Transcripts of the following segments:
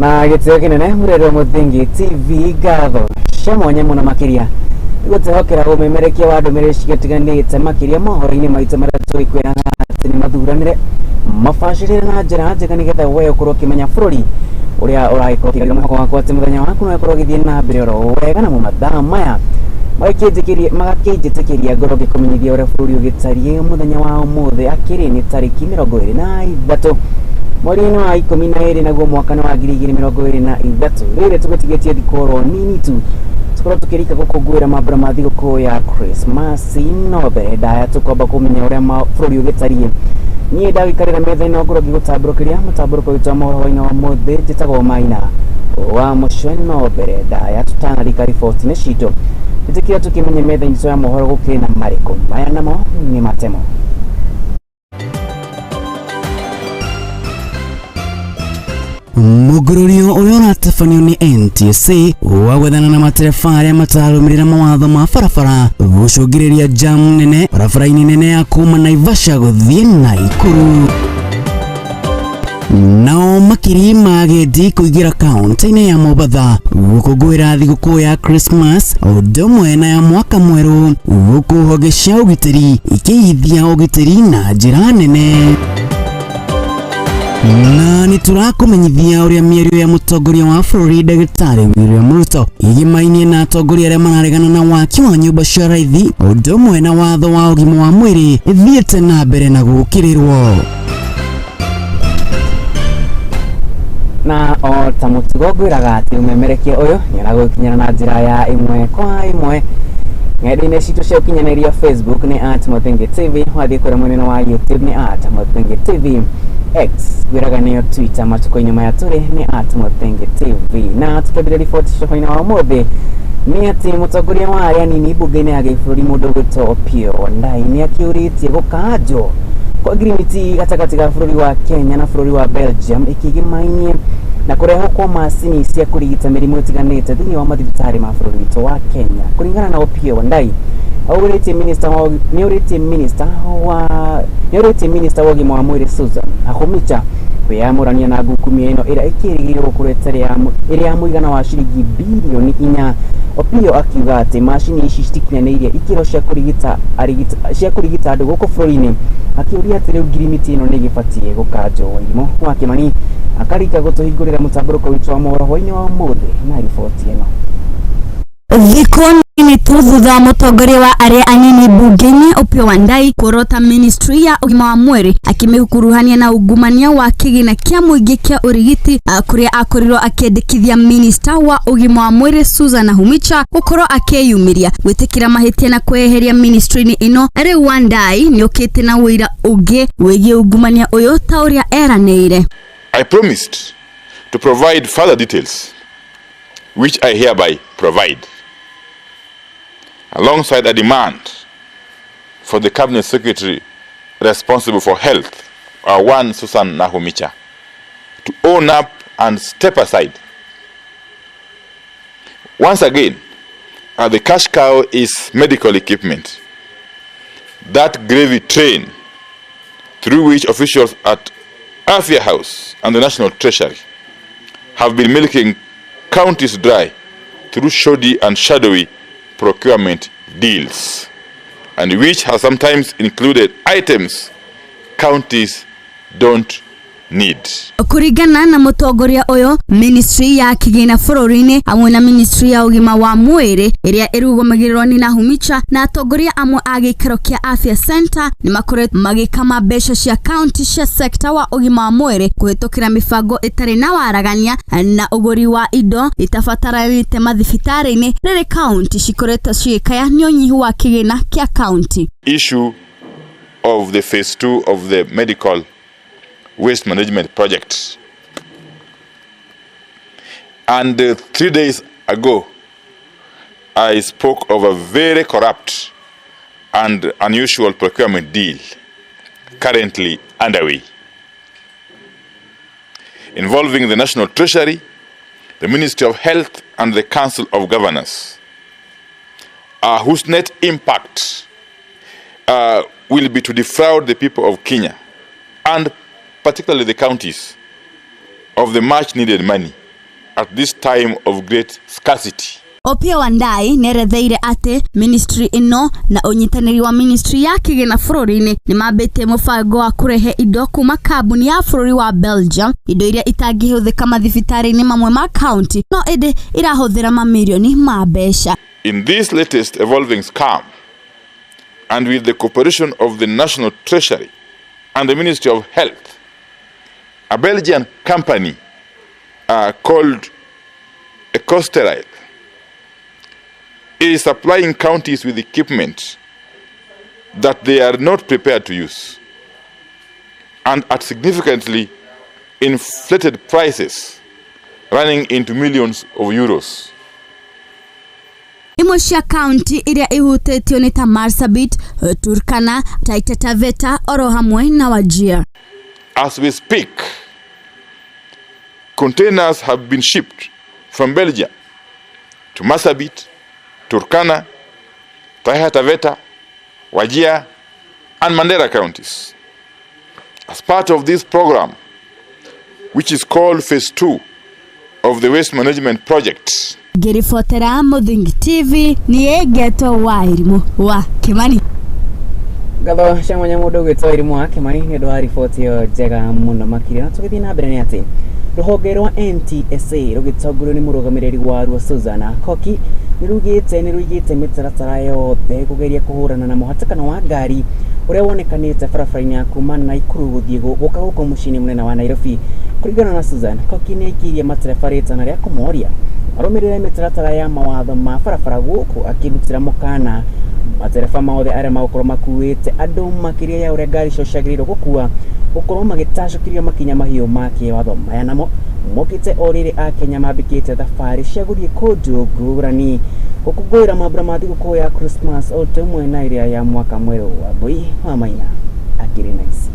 Na gĩtĩo kĩnene mũreri wa Mũthingi TV, ngatho cia mwanya mũno makĩria gũtwĩhokera ũmemerekia wa ndũmĩrĩri cigatiganĩte makĩria mohoro-inĩ maitũ marĩa tũgĩkwĩraga atĩ nĩ mathuranĩre mabacĩrĩre na njĩra njega nĩgetha we ũkorwo ũkĩmenya bũrũri ũrĩa ũragĩkorwo ũkĩgeria. Mwĩhoko wakwa atĩ mũthenya waku no ũkorwo ũgĩthiĩ na mbere oro wega, namo mathaa maya magakĩnjĩtĩkĩria ngorwo ngĩkũmenyithia ũrĩa bũrũri ũgĩtariĩ mũthenya wa ũmũthĩ. Akĩrĩ nĩ tarĩki 23 mweri-inĩ wa 12, naguo mwaka nĩ wa 2023. Rĩrĩ tũgĩtigĩtie thikũ oro nini tu tũkorwo tũkĩrika gũkũngũĩra mambura ma thigũkũ ya Krismasi, no mbere ndaya tũkwamba kũmenya ũrĩa bũrũri ũgĩtariĩ. Niĩ ndagĩikarĩra metha ĩno ngorwo ngĩgũtambũrũkĩria mũtambũrũko witũ wa mohoro-inĩ wa ũmũthĩ, njĩtagwo Maina wa Mũcwe. No mbere ndaya tũtanarika riboti-inĩ citũ, ĩtĩkĩra tũkĩmenye metha itũ ya mohoro gũkĩrĩ na marĩkũ. Maya namo nĩ matemo. Mũngũrũrio ũrĩa ũratabanio nĩ NTSA wa gwethana na matereba arĩa matararũmĩrĩra mawatho ma barabara gũcũngĩrĩria jam nene barabara-inĩ nene ya kuma Naivasha gũthiĩ Naikuru. Nao makiri ma agendi kũingĩra kaunti-inĩ ya Mombatha gũkũngũĩra thigũkũ ya Christmas ũndũ ũmwe na ya mwaka mwerũ, gũkũ honge cia ũgitĩri ikĩigithia ũgitĩri na njĩra nene. Na nĩ tũrakũmenyithia ũrĩa mĩario ya mũtongoria wa bũrũri Ndagĩtarĩ William Ruto ĩgĩmainie na atongoria arĩa mararegana na waki wa nyũmba cia raithi ũndũ ũmwe na watho wa ũgima wa mwĩrĩ ĩthiĩte na mbere na gũkĩrĩrwo. Na o ta mũtugo ngwĩraga atĩ ũmemerekia ũyũ nĩ ũragũkinyĩra na njĩra ya ĩmwe kwa ĩmwe ng'enda-inĩ citũ cia ũkinyanĩria. Facebook nĩ @MuthingiTV, wathiĩ kũrĩa mwena wa YouTube nĩ @MuthingiTV, X ngwĩraga nĩyo Twitter matukũ-inĩ maya tũrĩ nĩ @MuthingiTV. Na tũkĩambĩrĩria riboti cia hwaĩ-inĩ wa ũmũthĩ nĩ atĩ mũtongoria wa arĩa anini mbunge-inĩ ya gĩbũrũri, mũndũ ũgwĩtwo Opiyo Wandayi, nĩ akĩũrĩtie gũkanjwo kwa ngirimiti gatagatĩ ga bũrũri wa Kenya na bũrũri wa Belgium ĩkĩgĩmainie na kũrehwo kwa macini cia kũrigita mĩrimũ ĩtiganĩte thĩinĩ wa mathibitarĩ ma bũrũri witũ wa Kenya. Kũringana na Opiyo Wandayi, aũrĩtie minister wa nĩ ũrĩtie minister wa nĩ ũrĩtie minister wa ũgima wa mwĩrĩ Susan Nakhumicha kwĩyamũrania na ngukumio ĩno ĩrĩa ĩkĩrĩgĩrĩrwo gũkorwo ĩtarĩ ya ĩrĩ ya mũigana wa ciringi bilioni 4. Opiyo akiuga atĩ macini ici citikinyanĩirie ikĩro cia kũrigita cia kũrigita andũ gũkũ bũrũri-inĩ, akĩũria atĩ rĩu ngirimiti ĩno nĩ ĩgĩbatiĩ gũkanjwo. Wairimu wa Kĩmani akarika gũtũhingũrĩra mũtambũrũko witũ wa mohoro hwaĩ-inĩ wa ũmũthĩ na riboti ĩno. Thikũ nini tu thutha wa mũtongoria wa arĩa anini mbunge-inĩ Opiyo Wandayi kuorota ministry ya ũgima wa mwĩrĩ akĩmĩkuruhania na ungumania wa kĩgĩna kĩa mũingĩ kĩa ũrigiti, kũrĩa akorirwo akĩendekithia minista wa ũgima wa mwĩrĩ Susan Nakhumicha gũkorwo akĩyumĩria gwĩtĩkĩra mahĩtia na kweheria ministry-inĩ ĩno, rĩu Wandayi nĩ okĩte na ũira ũngĩ wĩgiĩ ungumania ũyũ ta ũrĩa eranĩire. I promised to provide further details, which I hereby provide, alongside a demand for the Cabinet Secretary responsible for health, one Susan Nakhumicha, to own up and step aside. Once again, the cash cow is medical equipment. That gravy train through which officials at Afia House and the National Treasury have been milking counties dry through shoddy and shadowy procurement deals, and which has sometimes included items counties don't need. Kũringana na mũtongoria ũyũ, ministry ya kĩgĩna bũrũri-inĩ hamwe na ministry ya ũgima wa mwĩrĩ ĩrĩa ĩrũgamagĩrĩrwo nĩ Nakhumicha na atongoria amwe a gĩikaro kĩa Afya Center nĩ makoretwo magĩkama mbeca cia kaunti cia sekta wa ũgima wa mwĩrĩ kũhĩtũkĩra mĩbango ĩtarĩ na waragania na ũgũri wa indo itabatarĩte mathibitarĩ-inĩ, rĩrĩ kaunti cikoretwo cigĩkaya nĩ ũnyihu wa kĩgĩna kĩa kaunti. Issue of the phase two of the medical waste management project. And 3 days ago, I spoke of a very corrupt and unusual procurement deal currently underway involving the National Treasury, the Ministry of Health, and the Council of Governors, whose net impact will be to defraud the people of Kenya and particularly the counties of the much needed money. at this time of great scarcity. Opiyo Wandayi nĩeretheire atĩ ministry ĩno na ũnyitanĩri wa ministry ya kĩgĩna bũrũri-inĩ nĩmambĩtie mũbango wa kũrehe indo kuma kambuni ya bũrũri wa Belgium, indo iria itangĩhũthĩka mathibitarĩ-inĩ mamwe ma county no ĩndĩ irahũthĩra mamirioni ma mbeca. In this latest evolving scam, and with the cooperation of the National Treasury and the Ministry of Health, a Belgian company called Ecosteryl is supplying counties with equipment that they are not prepared to use and at significantly inflated prices running into millions of euros. Imwe cia kaunti iria ihutĩtio nĩ ta Marsabit, Turkana, Taita Taveta oro hamwe na Wajir. As we speak, containers have been shipped from Belgium to Marsabit, Turkana, Taita Taveta, Wajir, and Mandera counties. As part of this program, which is called Phase 2 of the Waste Management Project. Ngĩribotera Mũthingi TV niĩ ngetwo Wairimu wa Kimani. Ngatho cia mwanya mũndũ ũgwĩtwo Wairimu wa Kimani nĩ ũndũ wa riboti ĩyo njega mũno makĩria. Na tũgĩthiĩ na mbere nĩ atĩ rũhonge rwa NTSA rũgĩtongorio nĩ mũrũgamĩrĩri waruo Susan Koki nĩ rũigĩte mĩtaratara yothe kũgeria kũhũrana na mũhatĩkano wa ngari ũrĩa wonekanĩte barabara-inĩ ya kuma Naikuru gũthiĩ gũka gũkũ mũciĩ-inĩ mũnene wa Nairobi. Kũringana na Susan Koki, nĩ aikĩirie matereba rĩtana rĩa kũmoria marũmĩrĩre mĩtaratara ya mawatho ma barabara, gũkũ akĩrutĩra mũkana matereba mothe arĩa magũkorwo makuĩte andũ makĩria ya ũrĩa ngari icio ciagĩrĩirwo gũkua gũkorwo magĩtacũkĩrio makinya mahiũ ma kĩwatho. Maya namo mokĩte o rĩrĩ akenya mambĩkĩte thabarĩ cia gũthiĩ kũndũ ngũrani gũkũngũĩra mambura ma thigũkũ ya Christmas o ũndũ ũmwe na ĩrĩa ya mwaka mwerũ. Wa Mbui wa Maina akĩrĩ na ici.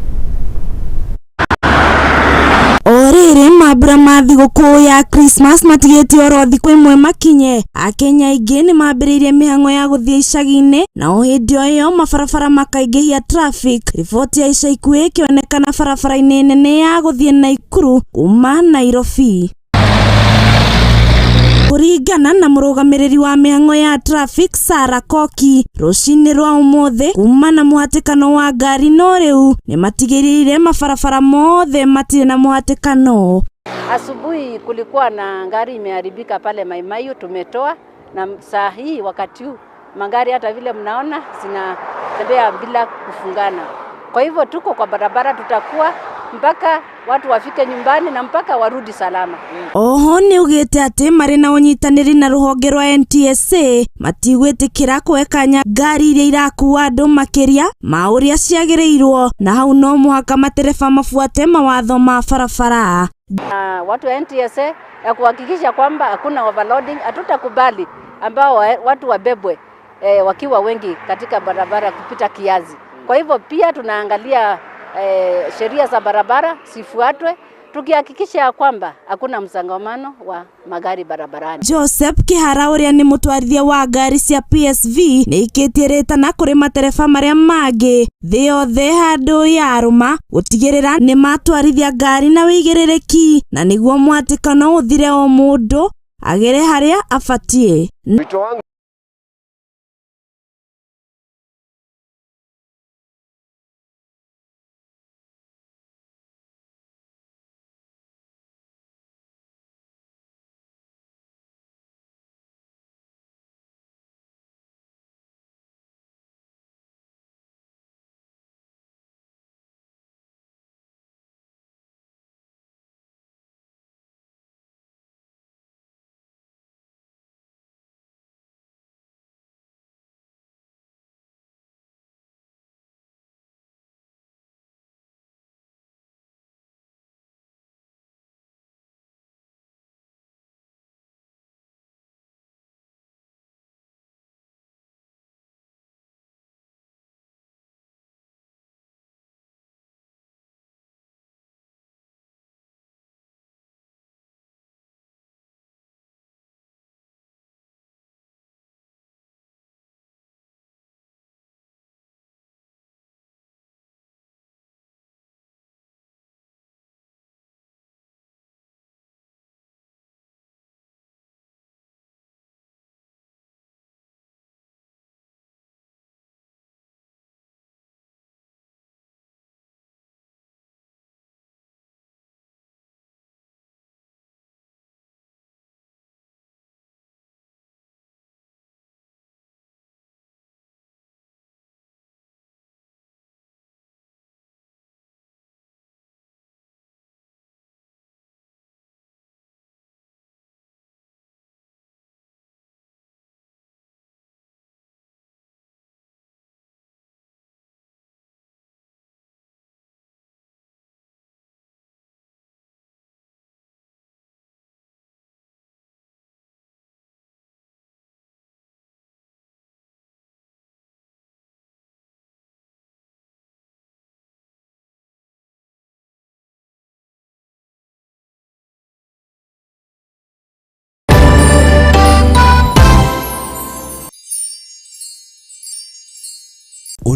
O rĩrĩ mambura ma thigũkũ ya Christmas matigĩte oro thikũ ĩmwe makinye, akenya aingĩ nĩ mambĩrĩirie mĩhang'o ya gũthiĩ icagi-inĩ, na o hĩndĩ o ĩyo mabarabara makaingĩhia traffic. Riboti ya ica ikuhĩ ĩkĩonekana barabara-inĩ nene ya gũthiĩ Naikuru kuma Nairobi. Kũringana na mũrũgamĩrĩri wa mĩhang'o ya traffic Sarah Koki, rũcinĩ rwa ũmũthĩ kuma na mũhatĩkano wa ngari, no rĩu nĩ matigĩrĩire mabarabara mothe matirĩ na mũhatĩkano. Asubuhi kulikuwa na ngari imeharibika pale Maimayu, tumetoa, na saa hii wakati huu magari hata vile mnaona zinatembea bila kufungana. Kwa hivyo tuko kwa barabara, tutakuwa mpaka watu wafike nyumbani na mpaka warudi salama. Oho nĩ ugĩte atĩ marĩ na ũnyitanĩri na rũhonge rwa NTSA matigwĩtĩkĩra kũhe kanya ngari iria irakua andũ makĩria ma ũrĩa ciagĩrĩirwo, na hau no mũhaka matereba mabuate mawatho ma barabara. Na watu wa NTSA ya kuhakikisha kwamba hakuna overloading, hatutakubali ambao watu wabebwe wakiwa wengi katika barabara kupita kiasi. Kwa hivyo pia tunaangalia sheria za barabara sifuatwe, tukihakikisha ya kwamba hakuna msongamano wa magari barabarani. Joseph Kihara ũrĩa nĩ mũtwarithia wa ngari cia PSV nĩ ikĩtie rĩtana kũrĩ matereba marĩa mangĩ thĩ yothe handũ yarũma gũtigĩrĩra nĩ matwarithia ngari na wĩigĩrĩrĩki, na nĩguo mwatĩkano ũthire o mũndũ agere harĩa abatiĩ. Wito wangu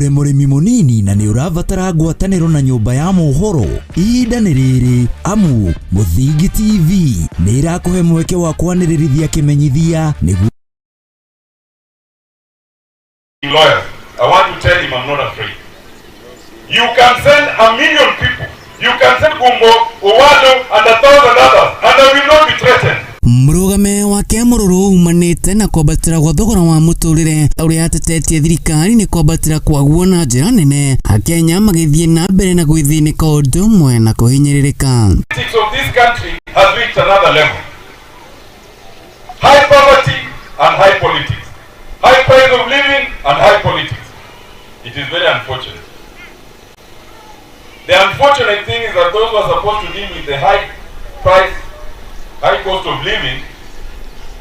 Ũrĩ mũrĩmi mũnini na nĩ ũrabatara ngwatanĩro na nyũmba ya mohoro, ihinda nĩ rĩrĩ, amu Mũthingi TV nĩ ĩrakũhe mweke wa kwanĩrĩrithia kĩmenyithia nĩguo Lawyers, I want to tell him I'm not afraid. You can send 1 million people. You can send Gumbo, Owalo, and 1,000 others, and I will not be threatened. Mũrũgame wake mũrũrũ umanĩte na kwambatĩra gwa thogora wa mũtũrĩre ũrĩa atetetie thirikari nĩ kwambatĩra kwaguo na njĩra nene, akenya magĩthiĩ na mbere na gwĩthĩnĩka ũndũ ũmwe na kũhinyĩrĩrĩka. Politics of this country has reached another level. High poverty and high politics. High price of living and high politics. It is very unfortunate. The unfortunate thing is that those who are supposed to deal with the high price, high cost of living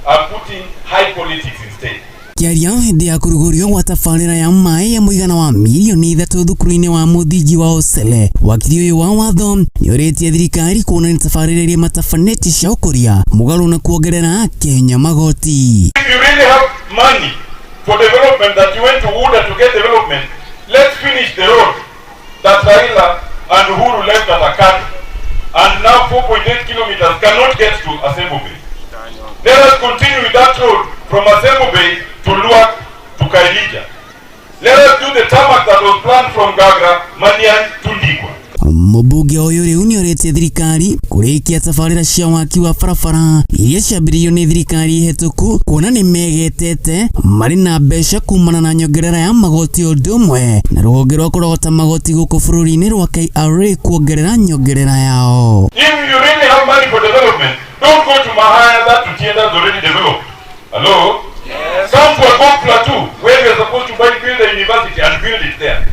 are putting high politics instead. Kĩaria hĩndĩ ya kũrugũrio gwa tabarĩra ya maĩ ya mũigana wa mirioni 3 thukuru-inĩ wa mũthingi wa Osele, wakiri ũyũ wa watho nĩũrĩtie thirikari kuonania tabarĩra iria matabanĩtie cia ũkũria mũgarũ na kuongerera Kenya magoti. If you really have money for development that you went to UDA to get development, let's finish the road that Raila and Uhuru left at Akado. And now 4.8 kilometers cannot get to Asembo Bay. Let us continue with that road from Asembo Bay to Luak to Kailija. Let us do the tarmac that was planned from Gagra, Malian to Ndigwa. Mũmbunge ũyũ rĩu nĩorĩtie thirikari kũrĩkia tabarĩra cia waki wa barabara iria ciambĩrĩirio nĩ thirikari hetũku, kuona nĩ megetete marĩ na mbeca kumana na nyongerera ya magoti, ũndũ ũmwe na rũhonge rwa kũrogota magoti gũkũ bũrũri-inĩ rwa KRA kuongerera nyongerera yao. If you really have money for development, don't go to Mahaya that Tutienda is already developed. Hello? Yes. Come to Agok Plateau, where we are supposed to build a university and build it there.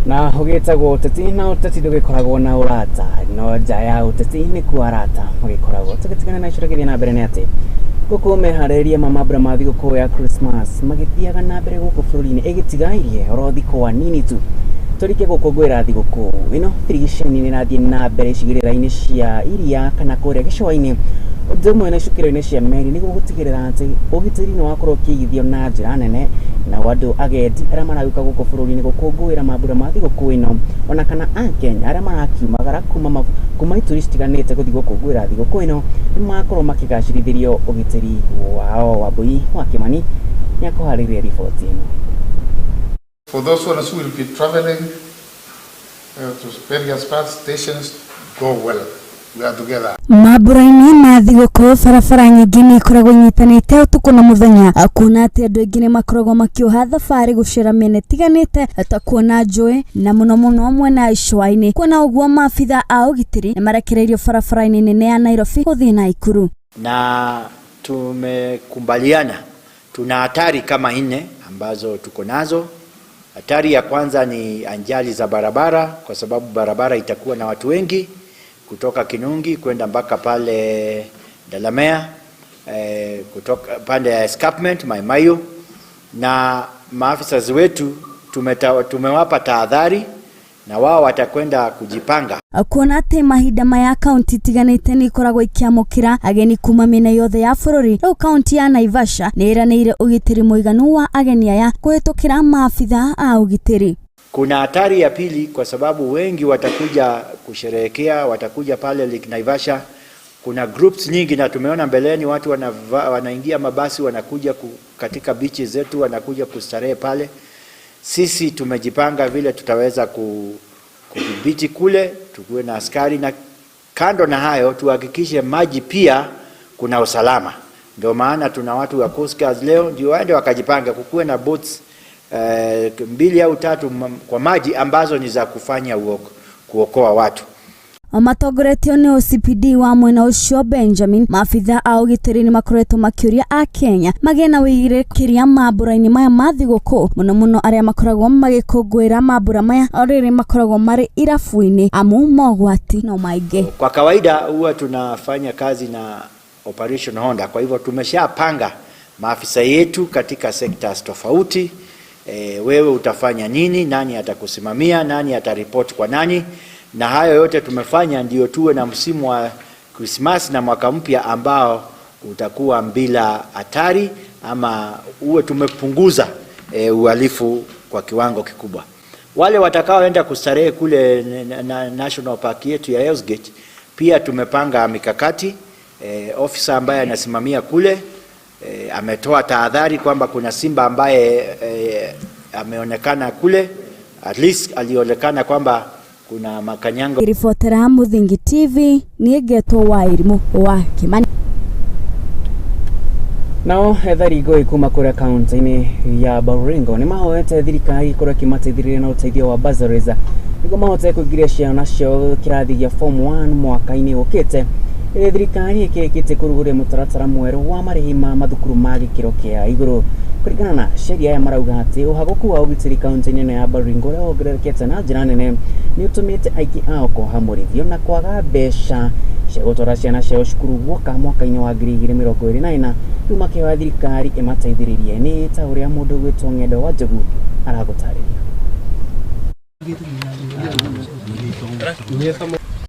Na ũgĩtagwo ũteti, na ũteti ndũgĩkoragwo na ũrata, no nja ya ũteti nĩkuo arata magĩkoragwo. Tũgĩtigana na icio, tũgĩthiĩ na mbere nĩ atĩ gũkũ meharĩria ma mambura ma thigũkũ ya Christmas magĩthiaga na mbere gũkũ bũrũri-inĩ, ĩgĩtigairie oro thikũ nini tu tũrĩkie gũkũngũĩra thigũkũ ĩno. Birigiceni nĩ ĩrathiĩ na mbere icigĩrĩra-inĩ cia iria kana kũrĩa gĩcũa-inĩ, ũndũ ũmwe na icukĩro-inĩ cia meri, nĩguo gũtigĩrĩra atĩ ũgitĩri nĩ wakorwo ũkĩigithio na njĩra nene, nao andũ agendi arĩa maragĩũka gũkũ bũrũri-inĩ gũkũngũĩra mambura ma thigũkũ ĩno, ona kana akenya arĩa marakiumagara kuma ituri citiganĩte gũthiĩ gũkũngũĩra thigũkũ ĩno, nĩ makorwo makĩgacĩrithĩrio ũgitĩri wao. Wambui wa Kĩmani nĩ akũharĩria riboti ĩno. For those ones who will be traveling to various parts, stations, go well. We are together. Mambura-inĩ ma thigũkũ, barabara nyingĩ nĩ ikoragwo inyitanĩte ũtukũ na mũthenya, kuona atĩ andũ aingĩ nĩ makoragwo makĩoha thabarĩ gũcera mĩena ĩtiganĩte ta kuona njũĩ na mũno mũno mwena icũa-inĩ. Kuona ũguo, maabitha a ũgitĩri nĩ marekereirio barabara-inĩ nene ya Nairobi gũthiĩ Naikuru. Na tumekubaliana tuna hatari kama nne ambazo tuko nazo. Hatari ya kwanza ni ajali za barabara, kwa sababu barabara itakuwa na watu wengi kutoka Kinungi kwenda mpaka pale Delamere, kutoka pande ya Escarpment Mai Mahiu, na maafisa wetu tumewapa tahadhari na wao watakwenda kujipanga. Kuona atĩ mahinda maya kaunti itiganĩte nĩ ikoragwo ikĩamũkĩra ageni kuma mĩena yothe ya bũrũri, rĩu kaunti ya Naivasha nĩ ĩranĩire ũgitĩri mũiganu wa ageni aya kũhĩtũkĩra maabitha a ũgitĩri. Kuna hatari ya pili kwa sababu wengi watakuja kusherehekea, watakuja pale Lake Naivasha. Kuna groups nyingi na tumeona mbeleni watu wanaingia mabasi, wanakuja katika beach zetu, wanakuja kustarehe pale. Sisi tumejipanga vile tutaweza kudhibiti kule, tukuwe na askari, na kando na hayo tuhakikishe maji pia kuna usalama. Ndio maana tuna watu wa Coast Guard leo ndio waende wakajipanga, kukuwe na boats mbili au tatu kwa maji ambazo ni za kufanya kuokoa watu. Matongoretio nĩ OCPD wa mwena ũcio Benjamin, maabitha a ũgitĩri nĩ makoretwo makĩũria akenya magĩe na wĩigĩrĩrĩki mambura-inĩ maya ma thigũkũ, mũno mũno arĩa makoragwo magĩkũngũĩra mambura maya o rĩrĩ makoragwo marĩ irabu-inĩ, amu mogwati no maingĩ. Kwa kawaida huwa tunafanya kazi na Operation Honda, kwa hivyo tumeshapanga maafisa yetu katika sectors tofauti. Wewe utafanya nini, nani atakusimamia, nani ataripoti kwa nani, na hayo yote tumefanya ndio tuwe na msimu wa Krismasi na mwaka mpya ambao utakuwa bila hatari. ama uwe tumepunguza uhalifu kwa kiwango kikubwa. Wale watakaoenda kustarehe kule na National Park yetu ya Hell's Gate, pia tumepanga mikakati. Ofisa ambaye anasimamia kule ametoa tahadhari kwamba kuna simba ambaye ameonekana kule, at least alionekana kwamba kuna makanyango. Ribotera Muthingi TV niĩ ngetwo Wairimu wa Kimani. Nao ethari ngũĩ kuma kũrĩa kaunti-inĩ ya Baringo nĩ mahoete thirikari ĩkorwo ĩkĩmateithĩrĩria na ũteithio wa bursaries nĩguo mahote kũingĩria ciana ciao kĩrathi gĩa form 1 mwaka-inĩ ũkĩte, ĩrĩa thirikari ĩkĩrĩkĩtie kũrugũria mũtaratara mwerũ wa marĩhi ma mathukuru ma gĩkĩro kĩa igũrũ. Kũringana na sheria aya marauga atĩ ũhagũku wa ũgitĩri kaunti-inĩ ĩno ya Baringo ũrĩa wongererekete na njĩra nene nĩ ũtũmĩte aingĩ ao koha mũrĩthio na kwaga mbeca cia gũtwara ciana ciao cukuru guoka mwaka-inĩ wa 2024. Rĩu makĩhoya thirikari ĩmateithĩrĩrie. Nĩ ta ũrĩa mũndũ ũgwĩtwo Ng'endo wa Njogu aragũtarĩria.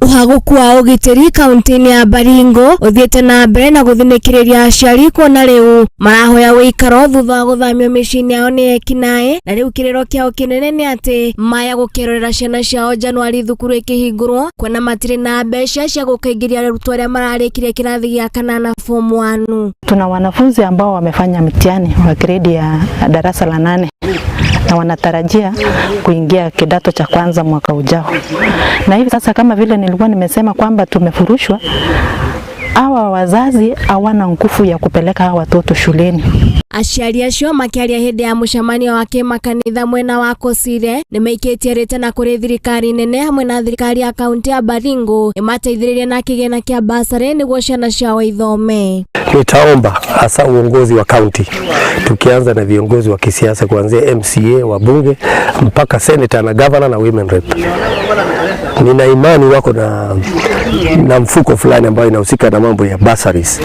Ũhagũku wa ũgitĩri kaunti-inĩ ya Baringo ũthiĩte na mbere na gũthinĩkĩrĩria aciari kuona rĩu marahoya ũikaro thutha wa gũthamio mĩciĩ-inĩ yao nĩ ekinaĩ, na rĩu kĩrĩro kĩao kĩnene nĩ atĩ maya gũkerorera ciana ciao Januari thukuru ĩkĩhingũrwo, kuona matirĩ na mbeca cia gũkaingĩria arutwo arĩa mararĩkirie kĩrathi gĩa kanana form 1. Tuna wanafunzi ambao wamefanya mtihani wa gredi ya darasa la 8 na wanatarajia kuingia kidato cha kwanza mwaka ujao. Na hivi sasa kama vile nilikuwa nimesema kwamba tumefurushwa, hawa wazazi hawana nguvu ya kupeleka hawa watoto shuleni. Aciari acio makĩaria hĩndĩ ya mũcemanio wa kĩmakanitha mwena wa Kosire nĩmaikĩtie rĩtana kũrĩ thirikari nene hamwe na thirikari ya kaunti ya Baringo ĩmateithĩrĩrie na kĩgĩna kĩa basarĩ nĩguo ciana ciao ithome. Nitaomba hasa uongozi wa kaunti, tukianza na viongozi wa kisiasa kuanzia MCA, wabunge mpaka senator na governor na women rep. Nina imani wako na mfuko fulani ambayo inahusika na mambo ya bursaries.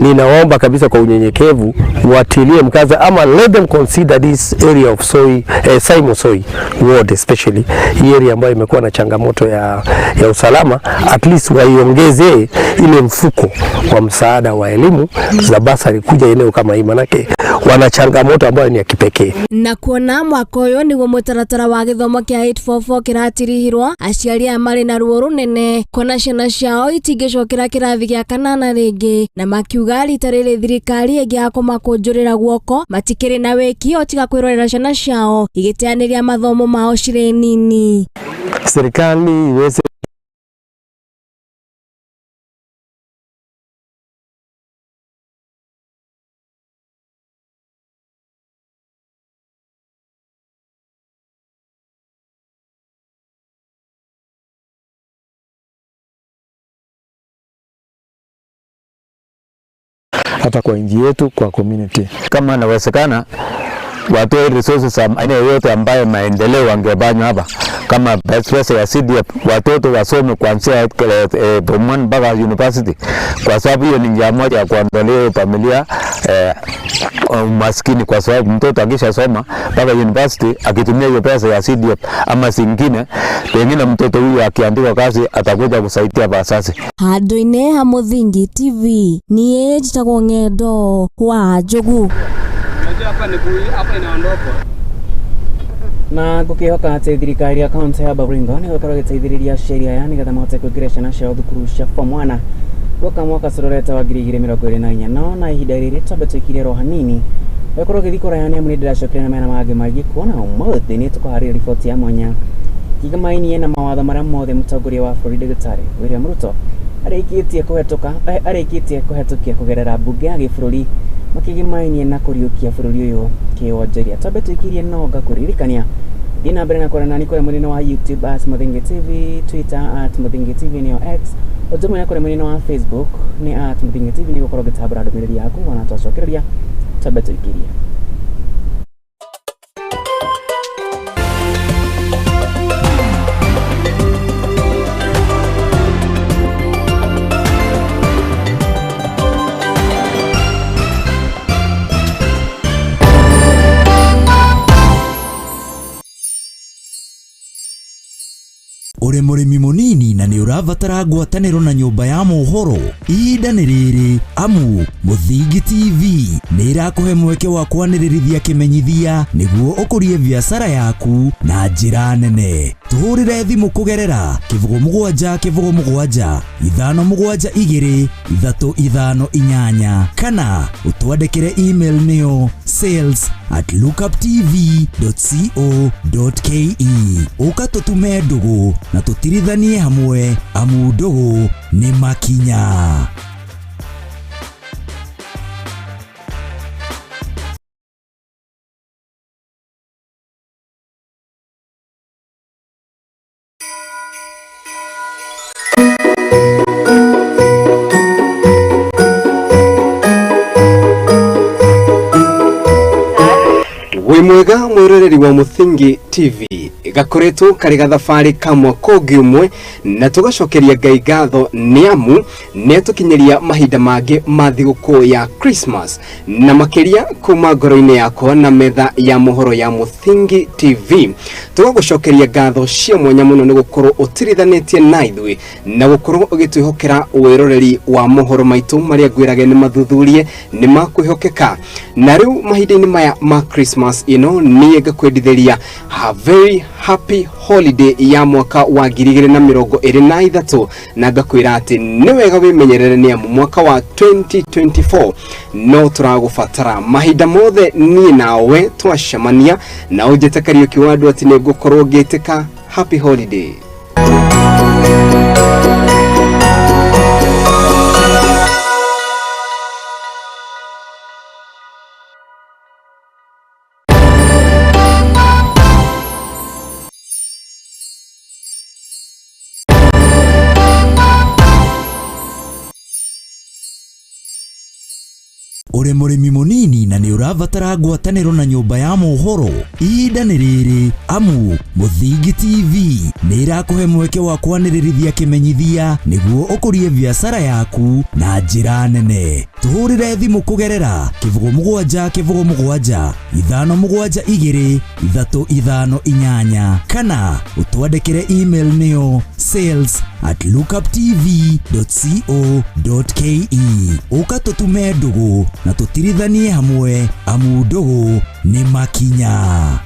Ninaomba kabisa kwa unyenyekevu watilie mkazo, ama let them consider this area of Soi, Saimo Soi ward especially, hii area ambayo imekuwa na changamoto ya usalama, at least waiongeze ile mfuko wa msaada wa elimu za basari kuja eneo kama hii, manake wana changamoto ambayo ni ya kipekee. Na kuona mwaka ũyũ nĩguo mũtaratara wa gĩthomo kĩa 844 kĩratirihirwo, aciari aya marĩ na ruo rũnene kuona ciana ciao itingĩcokera kĩrathi gĩa kanana rĩngĩ, na makiuga rita rĩrĩ thirikari ĩngĩaga kũmakũnjũrĩra guoko matikĩrĩ na wĩki o tiga kwĩrorera ciana ciao igĩteanĩria mathomo mao cirĩ nini. Serikali iweze hata kwa nchi yetu, kwa community. Kama inawezekana watoe resources aina yoyote ambayo maendeleo wangefanywa hapa, kama pesa ya CDF, watoto wasome kuanzia form 1 mpaka university, kwa sababu hiyo ni njia moja ya kuondolea familia umaskini, kwa sababu mtoto akishasoma mpaka university akitumia hiyo pesa ya CDF ama zingine, pengine mtoto huyu akiandikwa kazi atakuja kusaidia wazazi. Handũ-inĩ ha Muthingi TV niĩ njĩtagwo Ng'endo wa Njogu. Na ngukihoka atĩ thirikari ya kaunti ya Baringo nĩ ĩgũkorwo ĩgĩteithĩrĩria aciari aya nĩgetha mahote kũingĩria ciana ciao thukuru cia form 1 guoka mwaka cororete wa 2024. No na ihinda rĩrĩ twambe tũikirie ro hanini ũgĩkorwo ũgĩthiĩ kũraya nĩ amu nĩ ndĩracokire na mena mangĩ maingĩ, kuona ũmũthĩ nĩ tũkũharĩria riboti ya mwanya kĩgamainie na mawatho marĩa mothe mũtongoria wa bũrũri Ndagĩtarĩ William Ruto arĩkĩtie kũhetũkia kũgerera mbunge ya gĩbũrũri makĩgĩmainie na kũriũkia bũrũri ũyũ kĩwonjoria. Twambe tũikirie no ngakũririkania thiĩ na mbere na kwaria nani kũrĩa mwena wa YouTube at Muthingi TV, Twitter at Muthingi TV nĩyo X, ũndũ ũmwe na kũrĩa mwena wa Facebook nĩ at Muthingi TV nĩgũkorwo ngĩtambũra ndũmĩrĩri yaku ona twacokereria. Twambe tũikirie. Ũrĩ mũrĩmi mũnini na nĩ ũrabatara ngwatanĩro na nyũmba ya mohoro, ihinda nĩ rĩrĩ, amu Mũthingi TV nĩ ĩrakũhe mweke wa kwanĩrĩrithia kĩmenyithia nĩguo ũkũrie biacara yaku na njĩra nene. Tũhũrĩre thimũ kũgerera 07 07 5 7 2 3 5 8 kana ũtwandĩkĩre email nĩyo sales@lookuptv.co.ke. Ũka tũtume ndũgũ na tũtirithanie hamwe, amu ndũgũ nĩ makinya. Wĩ mwega mwĩroreri wa Mũthingi TV, gakoretwo karĩ gathabarĩ ka mwaka ũngĩ ũmwe, na tũgacokeria Ngai ngatho nĩ amu nĩ atũkinyĩria mahinda mangĩ ma thigũkũ ya Christmas, na makĩria kuma ngoro-inĩ yakwa na metha ya mohoro ya Mũthingi TV tũgagũcokeria ngatho cia mwanya mũno nĩ gũkorwo ũtirithanĩtie na ithuĩ na gũkorwo ũgĩtwĩhokera wĩroreri wa mohoro maitũ marĩa ngwĩrage nĩ mathuthurie, nĩ makwĩhokeka. Na rĩu mahinda-inĩ maya ma Christmas ĩno, niĩ ngakwendithĩria a very happy holiday ya mwaka wa 2023, na ngakwĩra atĩ nĩ wega wĩmenyerere nĩ amu mwaka wa 2024 no tũragũbatara mahinda mothe. Niĩ nawe twacemania na ũnjĩte Kariũki wa andũ atĩ nĩ ngũkorwo ngĩtĩka happy holiday. Ũrĩ mũrĩmi mũnini na nĩ ũrabatara ngwatanĩro na nyũmba ya mohoro, ihinda nĩ rĩrĩ, amu Mũthingi TV nĩ ĩrakũhe mweke wa kwanĩrĩrithia kĩmenyithia nĩguo ũkũrie biacara yaku na njĩra nene. Tũhũrĩre thimũ kũgerera 07 07 5 7 2 3 5 8 kana ũtwandĩkĩre email nĩyo sales@lookuptv.co.ke. Ũka tũtume ndũgũ na tũtirithanie hamwe, amu ndũgũ nĩ makinya.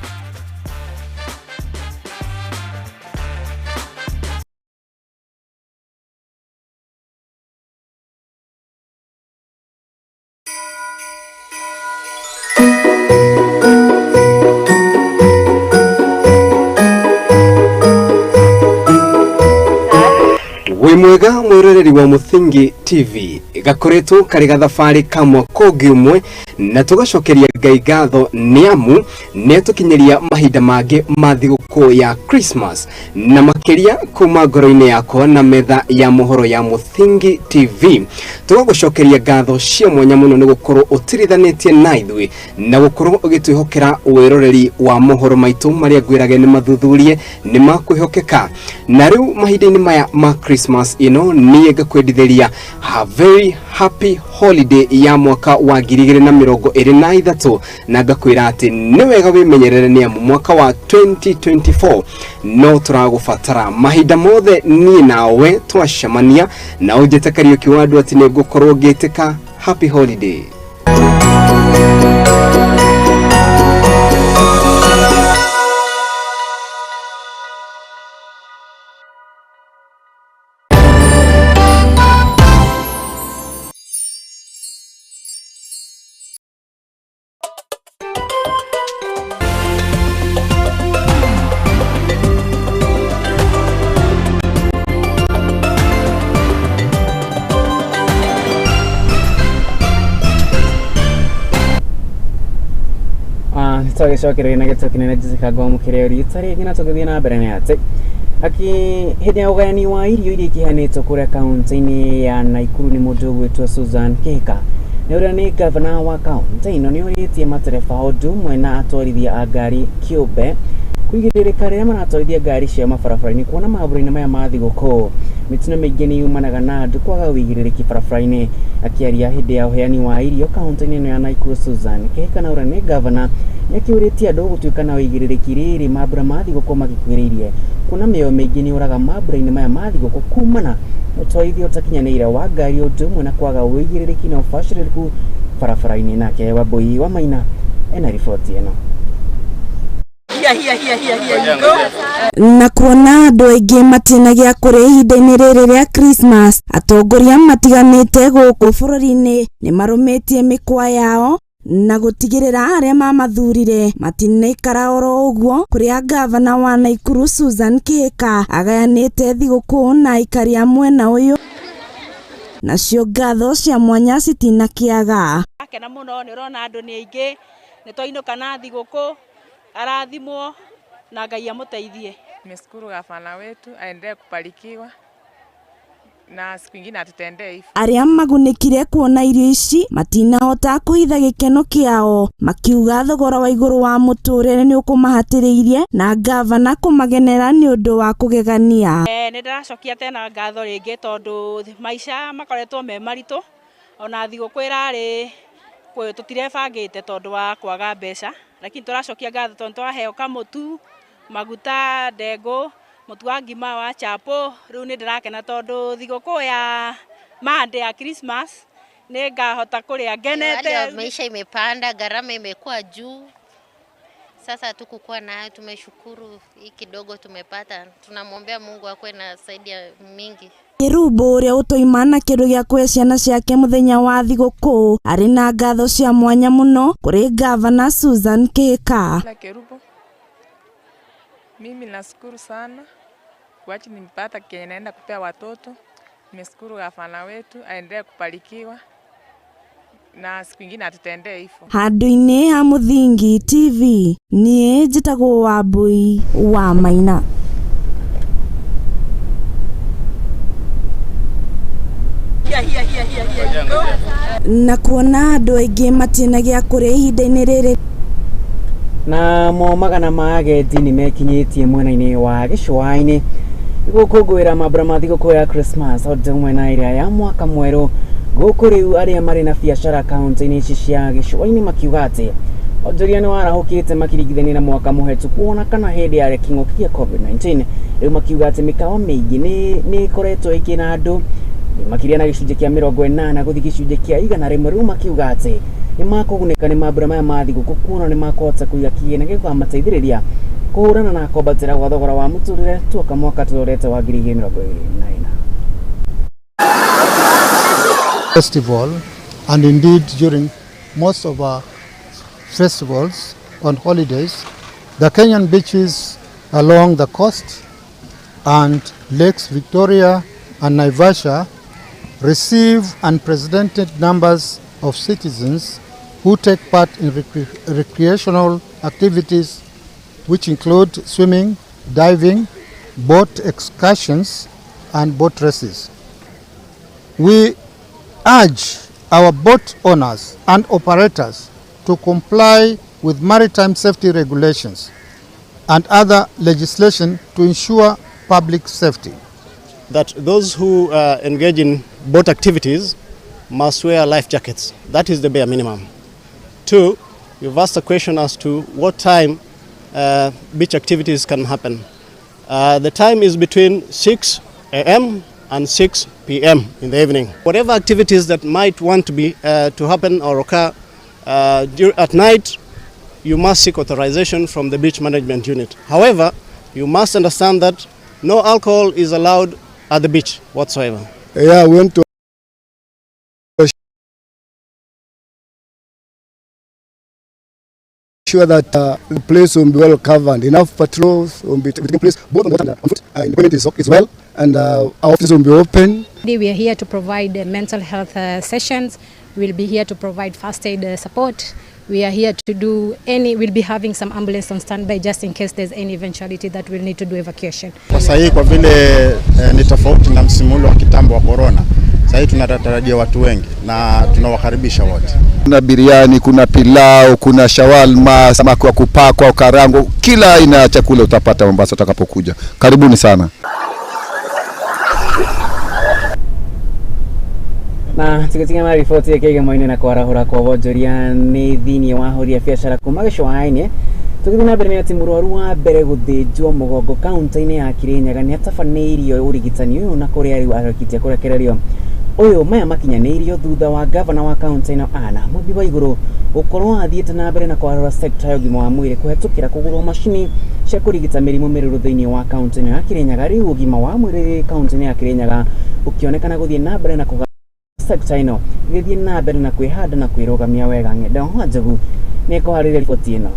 Wĩ mwega mwĩroreri wa Mũthingi TV, gakoretwo karĩ gathabarĩ ka mwaka ũngĩ ũmwe, na tũgacokeria Ngai ngatho nĩ amu nĩ atũkinyĩria mahinda mangĩ ma thigũkũ ya Christmas, na makĩria kuma ngoro-inĩ yakwa na metha ya mohoro ya Mũthingi TV tũgagũcokeria ngatho cia mwanya mũno nĩ gũkorwo ũtirithanĩtie na ithuĩ na gũkorwo ũgĩtwĩhokera wĩroreri wa mohoro maitũ marĩa ngwĩrage nĩ mathuthurie, nĩ makwĩhokeka. Na rĩu mahinda-inĩ maya ma Christmas ĩno, niĩ ngakwendithĩria a very happy holiday ya mwaka wa 2023, na ngakwĩra atĩ nĩ wega wĩmenyerere nĩ amu mwaka wa 2024 no tũragũbatara mahinda mothe. Niĩ nawe twacemania na ũnjĩte Kariũki wa andũ atĩ nĩ ngũkorwo ngĩtĩka happy holiday. Twagicokereria na gĩtũ kĩnene Jessica ngwamũkĩre rita rĩngĩ, na tũgĩthiĩ na mbere nĩ atĩ aki hĩndĩ ya ũgayani wa irio iria ikĩheanĩtwo kũrĩa kaunti-inĩ ya Naikuru nĩ mũndũ ũgwĩtwo Susan Kihika, nĩ ũrĩa nĩ gavana wa kaunti ĩno, nĩ orĩtie matereba ũndũ ũmwe na atwarithia a ngari kĩũmbe Kwigĩrĩrĩka rĩrĩa maratwarithia ngari ciao mabarabara-inĩ kuona mambura-inĩ maya ma thigũkũ mĩtino mĩingĩ nĩ yumanaga na andũ kwaga ũigĩrĩrĩki barabara-inĩ. Akĩaria hĩndĩ ya ũheani wa irio kaunti-inĩ ĩno ya Nakuru, Susan Kihika na ũrĩa nĩ gavana nĩakĩũrĩtie andũ gũtuĩka na ũigĩrĩrĩki rĩrĩ mambura ma thigũkũ magĩkuhĩrĩirie kuona mĩoyo mĩingĩ nĩ yũraga mambura-inĩ maya ma thigũkũ kumana na ũtwarithia ũtakinyanĩire wa ngari ũndũ ũmwe na kwaga ũigĩrĩrĩki na ũbacĩrĩrĩku barabara-inĩ. Nake Wambui wa Maina ena riboti ĩno. Na kuona andũ aingĩ matina gĩa kũrĩa ihinda-inĩ rĩrĩ rĩa Christmas, atongoria matiganĩte gũkũ bũrũri-inĩ nĩ marũmĩtie mĩkwa yao na gũtigĩrĩra arĩa mamathurire matinaikara oro ũguo, kũrĩa gavana wa Nakuru Susan Kihika agayanĩte thigũkũ na aikari a mwena ũyũ, nacio ngatho cia mwanya citinakĩaga. Akena mũno nĩ ũrona andũ nĩ aingĩ, nĩ twainũka na thigũkũ, arathimwo na Ngai amũteithie. Nimeshukuru gavana wetu aendelee kubarikiwa na siku ingine atutendee hivyo. Arĩa magunĩkire kuona irio ici matinahota kũhitha gĩkeno kĩao, makiuga thogora wa igũrũ wa mũtũrĩre nĩ ũkũmahatĩrĩirie na gavana kũmagenera nĩ ũndũ wa kũgegania. Nĩ ndĩracokia tena ngatho rĩngĩ tondũ maica makoretwo me maritũ, ona thigũkũ ĩrarĩ tũtirebangĩte tondũ wa kwaga mbeca, lakini tũracokia ngatho tondũ twaheo kamũtu, maguta, ndengũ, mũtu wa ngima wa chapo. Rĩu nĩ ndĩrakena tondũ thigũkũ ya Monday ya Christmas nĩ ngahota kũrĩa ngenete. Hali ya maisha imepanda, gharama imekuwa juu. Sasa hatukukuwa nayo, tumeshukuru hii kidogo tumepata. Tunamwombea Mungu akue na zaidi ya mingi. Kerubo ũrĩa ũtoima na kĩndũ gĩa kũhe ciana ciake mũthenya wa thigũkũ arĩ na ngatho cia mwanya mũno kũrĩ gavana Susan Kihika. Kerubo, mimi nashukuru sana kwa ajili nimepata kenye naenda kupea watoto. Nimeshukuru gavana wetu aendelee kubarikiwa na siku ingine atutendee hivyo. Handũ-inĩ ha Mũthingi TV, niĩ njĩtagwo Wambui wa Maina. Na kuona andũ aingĩ matina gĩa kũrĩa ihinda-inĩ rĩrĩ na mo magana ma agendi nĩ mekinyĩtie mwena-inĩ wa gĩcũa-inĩ gũkũngũĩra mambura ma thigũkũ ya Christmas ũndũ ũmwe na ĩrĩa ya mwaka mwerũ. Gũkũ rĩu arĩa marĩ na biacara kaunti-inĩ ici cia gĩcũa-inĩ makiuga atĩ onjoria nĩ warahũkĩte makiringithania na mwaka mũhetũku kuona kana hĩndĩ ya kĩng'ũki kĩa COVID-19. Rĩu makiuga atĩ mĩkawa mĩingĩ nĩ ĩkoretwo ĩkĩna andũ makĩria na gĩcunjĩ kĩa 80 gũthiĩ gĩcunjĩ kĩa 100. Rĩu makiuga atĩ nĩ makũgunĩka nĩ mambura maya ma thigũkũ kuona nĩ makũhota kũiga kĩgĩna gĩkũmateithĩrĩria kũhũrana na kwambatĩra gwa thogora wa mũtũrĩre tuoka mwaka tũrorete wa 2024. Festival, and indeed during most of our festivals on holidays, the Kenyan beaches along the coast and Lakes Victoria and Naivasha receive unprecedented numbers of citizens who take part in recreational activities which include swimming, diving, boat excursions and boat races. We urge our boat owners and operators to comply with maritime safety regulations and other legislation to ensure public safety. That those who engage in boat activities must wear life jackets. That is the bare minimum. Two, you've asked a question as to what time beach activities can happen. The time is between 6 a.m. and 6 p.m. in the evening. Whatever activities that might want to be to happen or occur at night, you must seek authorization from the beach management unit. However, you must understand that no alcohol is allowed at the beach whatsoever. Yeah, I went to sure that the place will be well covered. Enough patrols will be taking place, both on water and on foot. The is well, and our office will be open. We are here to provide mental health sessions. We'll be here to provide first aid support. We are here to do any, we'll be having some ambulance on standby just in case there's any eventuality that we'll need to do evacuation. Kwa sasa hii kwa vile ni tofauti na msimu ule wa kitambo wa corona, Sasa hivi tunatarajia watu wengi na tunawakaribisha wote. Kuna biriani, kuna pilau, kuna shawalma, samaki wa kupakwa, karango, kila aina ya chakula utapata Mombasa utakapokuja. Karibuni sana. Na tukitinga na riboti ya kĩgemo-inĩ na kwarahũra kwa wonjoria nĩ thĩinĩ wa ahũri a biacara kuma gĩcũa-inĩ. Tũgĩthiĩ na mbere nĩ atĩ mũrwaru wa mbere gũthĩnjwo mũgongo kaunti-inĩ ya Kirinyaga nĩ atabanĩirio ũrigitani ũyũ na kũrĩa rĩu arĩkĩtie kũrekererio. Ũyũ maya makinyanĩirio thutha wa gavana wa kaunti ĩno Anna Mumbi Waiguru gũkorwo athiĩte na mbere na kwarora sekta ya ũgima wa mwĩrĩ kũhetũkĩra kũgũrwo macini cia kũrigita mĩrimũ mĩrũrũ thĩinĩ wa kaunti ĩno ya Kirinyaga. Rĩu ũgima wa mwĩrĩ kaunti-inĩ ya Kirinyaga ũkĩonekana gũthiĩ na mbere na kũga sekta ĩno ĩgĩthiĩ na mbere na kwĩhanda na kwĩrũgamia wega. Ng'endo Njogu nĩ ekũharĩria riboti ĩno.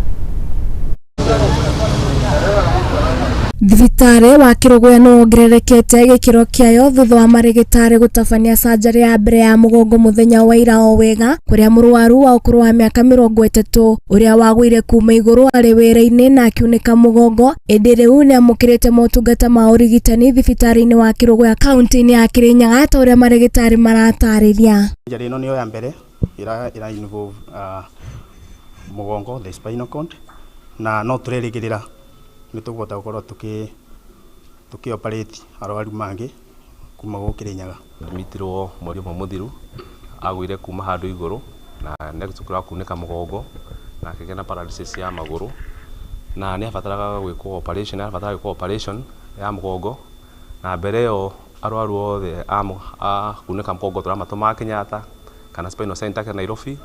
Thibitarĩ wa Kĩrũgũya nĩ wongererekete gĩkĩro kĩayo thutha wa marĩgĩtarĩ gũtabania canjarĩ ya mbere ya mũgongo mũthenya wa ira o wega kũrĩa mũrwaru wa ũkũrũ wa mĩaka 30 ũrĩa wagũire kuma igũrũ arĩ wĩra-inĩ na akiunĩka mũgongo ĩndĩ rĩu nĩamũkĩrĩte motungata ma ũrigitani thibitarĩ-inĩ wa Kĩrũgũya kaunti-inĩ ya Kĩrĩnyaga ta ũrĩa marĩgĩtarĩ maratarĩria. Njarĩ ĩno nĩyo ya mbere ĩra involve mũgongo, the spinal cord, na no tũrerĩgĩrĩra nĩ tũkũhota gũkorwo tũkĩ operate arwaru mangĩ kuma gũkũ Kĩrĩnyaga. Admitirwo mweri ũmwe mũthiru, agũire kuma handũ igũrũ na nĩ kunĩka mũgongo na akĩgĩa na paralysis ya magũrũ na nĩ abataraga gwĩkwo operation, abataraga gwĩkwo operation ya mũgongo na mbere ĩyo arwaru othe a kunĩka mũgongo tũramatũmaga Kenyatta kana Spinal Center kana Nairobi,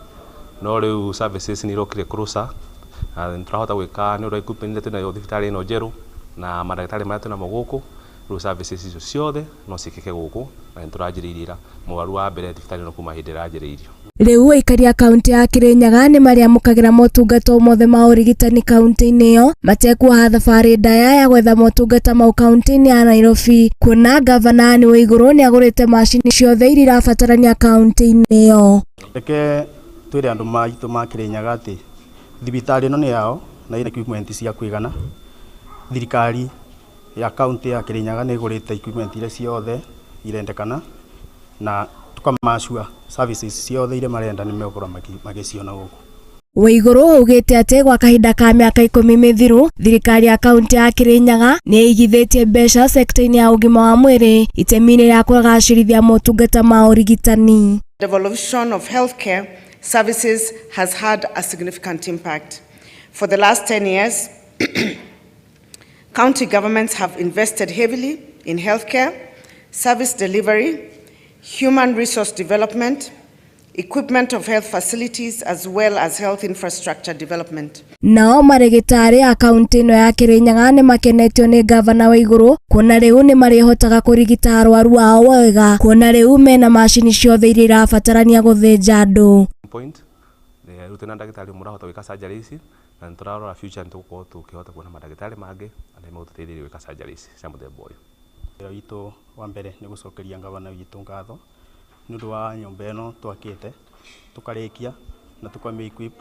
no rĩu services nĩ irokire closer na nĩtũrahota gwĩka nĩ ũndũ wa equipment ĩrĩa twĩnayo thibitarĩ ĩno njerũ na mandagĩtarĩ marĩa twĩnamo gũkũ. Rĩu services icio ciothe no ciĩkĩke gũkũ na nĩtũranjĩrĩirie ira mũrwaru wa mbere thibitarĩ ĩno kuma hĩndĩ ĩranjĩrĩirio. Rĩu aikari a kaunti ya Kĩrĩnyaga nĩ marĩamũkagĩra motungata mothe ma ũrigitani kaunti-inĩ ĩyo matekuoha thabarĩ ndaya ya gwetha motungata mau kaunti-inĩ ya Nairobi kuona gavana Anne Waiguru nĩagũrĩte macini ciothe iria irabatarania kaunti-inĩ ĩyo. Reke twĩre andũ maitũ ma Kĩrĩnyaga atĩ thibitarĩ ĩno nĩ yao na ĩna equipment cia kũigana. Thirikari ya kaunti ya Kĩrĩnyaga nĩ ĩgũrĩte equipment iria ciothe irendekana na tukamacua services ciothe iria marenda nĩ megũkorwo magĩciona gũkũ. Waiguru augĩte atĩ gwa kahinda ka mĩaka 10 mĩthiru thirikari ya kaunti ya Kĩrĩnyaga nĩ ĩigithĩtie mbeca sekta-inĩ ya ũgima wa mwĩrĩ itemi-inĩ rĩa kũgacĩrithia motungata ma ũrigitani. Devolution of healthcare services has had a significant impact. For the last 10 years, county governments have invested heavily in healthcare, service delivery, human resource development, equipment of health facilities, as well as health infrastructure development. Nao marĩgĩtarĩ a kaunti ĩno ya Kĩrĩnyaga nĩ makenetio nĩ gavana Waiguru kuona rĩu nĩ marĩhotaga kũrigita arwaru ao wega kuona rĩu mena macini ciothe iria irabatarania gũthĩnja andũ. Point rĩu twĩna ndagĩtarĩ ũmwe ũrahota gwĩka surgery ici na nĩtũrarora future nĩtũgũkorwo tũkĩhota kuona mandagĩtarĩ mangĩ arĩa megũtũteithĩrĩria gwĩka surgery ici cia mũthemba ũyũ. Wĩra witũ wa mbere nĩ gũcokeria gavana witũ ngatho nĩ ũndũ wa nyũmba ĩno twakĩte tũkarĩkia na tũkamĩ equip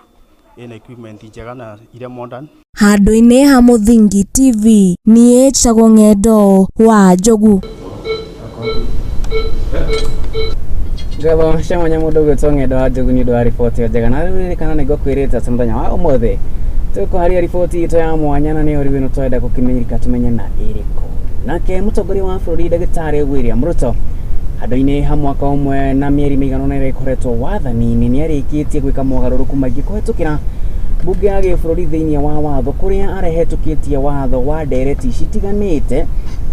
ĩna equipment njega na iria modern. Handũ-inĩ ha Mũthingi TV niĩ njĩtagwo Ng'endo wa Njogu. Ngatho cia mwanya mũndũ ũgwĩtwo Ng'endo wa Njogu nĩ ũndũ wa riboti ĩyo njega. Na rĩu ririkana nĩ ngũkwĩrĩte atĩ mũthenya wa ũmũthĩ tũkũharia riboti itũ ya mwanya na nĩyo rĩu ĩno tũrenda gũkĩmenyereka tũmenye na ĩrĩkũ. Nake mũtongoria wa bũrũri ndagĩtarĩ William Ruto handũ-inĩ ha mwaka ũmwe na mĩeri mĩigana ũna ĩrĩa ĩkoretwo wathani-inĩ nĩarĩkĩtie gwĩka mogarũrũku maingĩ kũhetũkĩra mbunge ya gĩbũrũri thĩinĩ wa watho kũrĩa arehetũkĩtie watho wa ndereti citiganĩte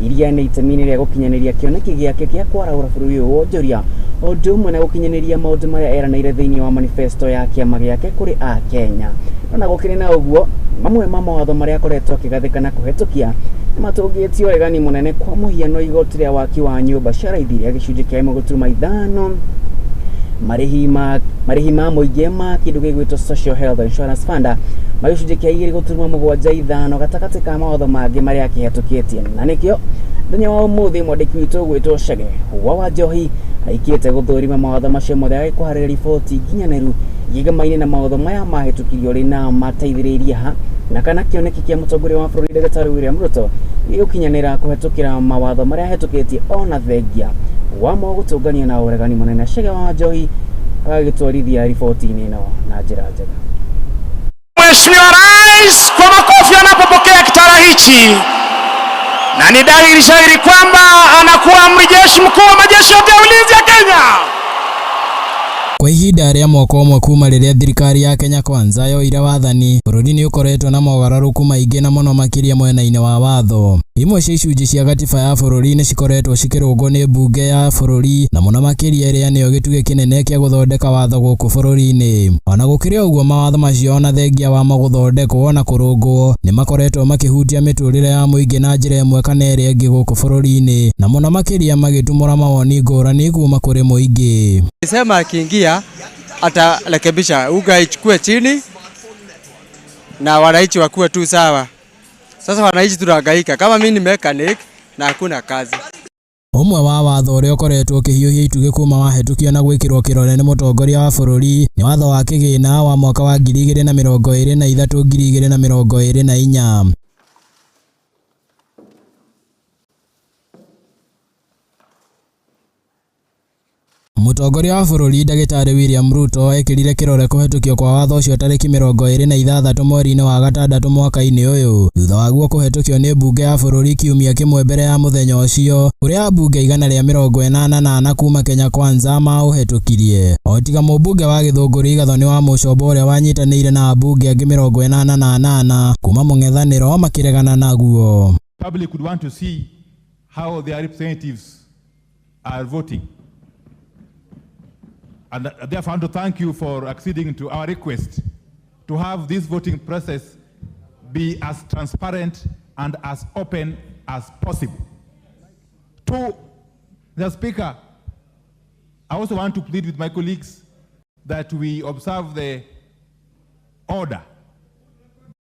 iria nĩ itemi-inĩ rĩa gũkinyanĩria kĩoneki gĩake gĩa kwarahũra bũrũri ũyũ wonjoria o ũndũ ũmwe na gũkinyanĩria maũndũ marĩa eranĩire thĩinĩ wa manifesto ya kĩama gĩake kũrĩ Akenya. No na gũkĩrĩ na ũguo mamwe ma mawatho marĩa akoretwo akĩgathĩka na kũhetũkia nĩmatũngĩtio ũregani mũnene kwa mũhiano igoti rĩa waki wa nyũmba cia raithi rĩa gĩcunjĩ kĩa 1.5 marĩhi ma mũingĩ ma kĩndũ gĩgwĩtwo Social Health Insurance Fund ma gĩcunjĩ kĩa 2.75 gatagatĩ ka mawatho mangĩ marĩa akĩhetũkĩtie. Na nĩkĩo mũthenya wa ũmũthĩ mwandĩki witũ ũgwĩtwo Chege wa Wanjohi aikĩte gũthũrima mawatho macio mothe agĩkũharĩria riboti nginyanĩru gĩgamaine na mawatho maya mahĩtũkirio rĩ na mateithĩrĩirie ha na kana kĩoneki kĩa mũtongoria wa bũrũri ndagĩtarĩ William Ruto gĩgũkinyanĩra kũhetũkĩra mawatho marĩa ahetũkĩtie ona thengia wamo gũtũngania na ũregani mũnene. Chege wa Njohi agagĩtwarithia riboti-inĩ ĩno na njĩra njega. Mheshimiwa Rais kwa makofi anapopokea kitara hichi, na ni dhahiri shahiri kwamba anakuwa amri jeshi mkuu wa majeshi yote ya ulinzi ya Kenya. Kwa ihinda rĩa mwaka ũmwe kuma rĩrĩa thirikari ya Kenya Kwanza yoire wathani, bũrũri nĩ ũkoretwo na mogarũrũku maingĩ na mũno makĩria mwena-inĩ wa watho. Imwe cia icunjĩ cia gatiba ya bũrũri nĩ cikoretwo cikĩrũngwo nĩ mbunge ya bũrũri na mũno makĩria ĩrĩa nĩyo gĩtugĩ kĩnene kĩa gũthondeka watho gũkũ bũrũri-inĩ. Ona gũkĩrĩ ũguo, mawatho macio ona thengia wamo gũthondekwo na kũrũngwo nĩ makoretwo makĩhutia mĩtũrĩre ya mũingĩ na njĩra ĩmwe kana ĩrĩa ĩngĩ gũkũ bũrũri-inĩ, na mũno makĩria magĩtumũra mawoni ngũrani kuma kũrĩ mũingĩ. Sema akiingia atarekebisha unga ichukue chini na wananchi wakuwe tu sawa. Sasa wananchi tunahangaika, kama mimi ni mechanic na hakuna kazi. Ũmwe wa watho ũrĩa ũkoretwo ũkĩhiũhia itugĩ kuma wahĩtũkio na gwĩkĩrwo kĩrore nĩ mũtongoria wa bũrũri nĩ watho wa kĩgĩna wa mwaka wa 2023 2024. Mũtongoria wa bũrũri Ndagĩtarĩ William Ruto ekĩrire kĩrore kũhetũkio kwa watho ũcio tarĩki 26 mweri-inĩ wa gatandatũ mwaka-inĩ ũyũ, thutha waguo kũhetũkio nĩ mbunge ya bũrũri kiumia kĩmwe mbere ya mũthenya ũcio, kũrĩa ambunge 184 kuma Kenya Kwanza maũhetũkirie. O tiga mũmbunge wa Gĩthũngũri Gathoni wa Mũcomba ũrĩa wanyitanĩire na ambunge angĩ 88 kuma mũng'ethanĩro makĩregana naguo. Public would want to see how their representatives are voting. And therefore, I want to thank you for acceding to our request to have this voting process be as transparent and as open as possible. Two, the Speaker, I also want to plead with my colleagues that we observe the order.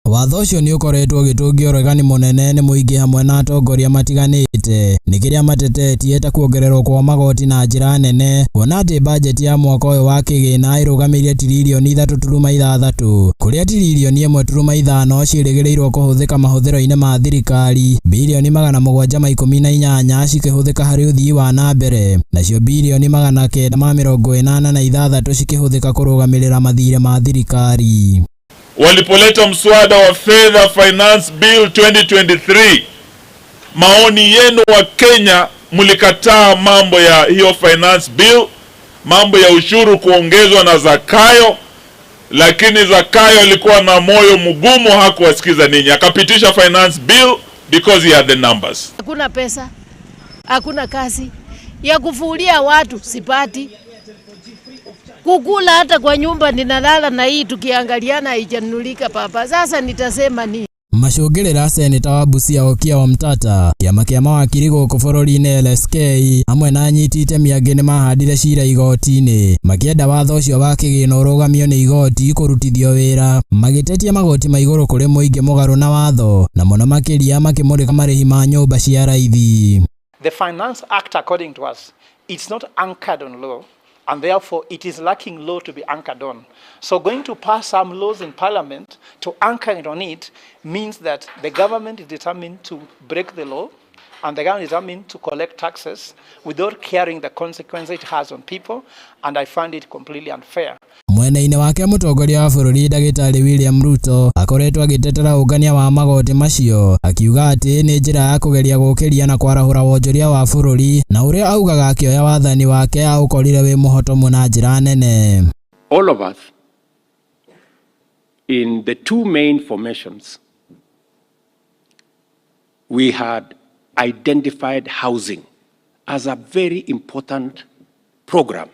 Watho ũcio nĩ ũkoretwo ũgĩtũngio ũregani mũnene nĩ mũingĩ hamwe na atongoria matiganĩte nĩ kĩrĩa matetetie ta kuongererwo kwa magoti na njĩra nene, kuona atĩ bajeti ya mwaka ũyũ wa kĩgĩna ĩrũgamĩire tiririoni 3.6 kũrĩa tiririoni 1.5 ciĩrĩgĩrĩirwo kũhũthĩka mahũthĩro-inĩ ma thirikari, birioni 718 cikĩhũthĩka harĩ ũthii wa na mbere, nacio birioni 986 cikĩhũthĩka kũrũgamĩrĩra mathirĩ ma thirikari. Walipoleta mswada wa fedha Finance Bill 2023, maoni yenu wa Kenya mlikataa mambo ya hiyo Finance Bill, mambo ya ushuru kuongezwa na Zakayo, lakini Zakayo alikuwa na moyo mgumu, hakuwasikiza ninyi, akapitisha Finance Bill because he had the numbers. Hakuna pesa, hakuna kazi ya kufulia watu sipati. Kukula hata kwa nyumba ninalala na hii tukiangaliana haijanulika papa. Sasa nitasema ni Macũngĩrĩra seneta wa Busia Okiya Omtatah, kĩama kĩa mawakiri gũkũ bũrũri-inĩ LSK hamwe na anyiti itemi angĩ nĩmahandire cira igoti-inĩ makĩenda watho ũcio wa kĩgĩna ũrũgamio nĩ igoti kũrutithio wĩra, magĩtetia magoti ma igũrũ kũrĩ mũingĩ mũgarũ na watho na mũno makĩria makĩmũrĩka marĩhi ma nyũmba cia raithi. The Finance Act, according to us, it's not anchored on law, and therefore it is lacking law to be anchored on. So going to pass some laws in Parliament to anchor it on it means that the government is determined to break the law, and the government is determined to collect taxes without caring the consequence it has on people, and I find it completely unfair. Mwena-inĩ wake mũtongoria wa bũrũri Ndagĩtarĩ William Ruto akoretwo agĩtetera ũngania wa magoti macio, akiuga atĩ nĩ njĩra ya kũgeria gũkĩria na kwarahũra wonjoria wa bũrũri, na ũrĩa augaga akĩoya wathani wake aũkorire wĩ mũhotomu na njĩra nene. All of us in the two main formations, we had identified housing as a very important program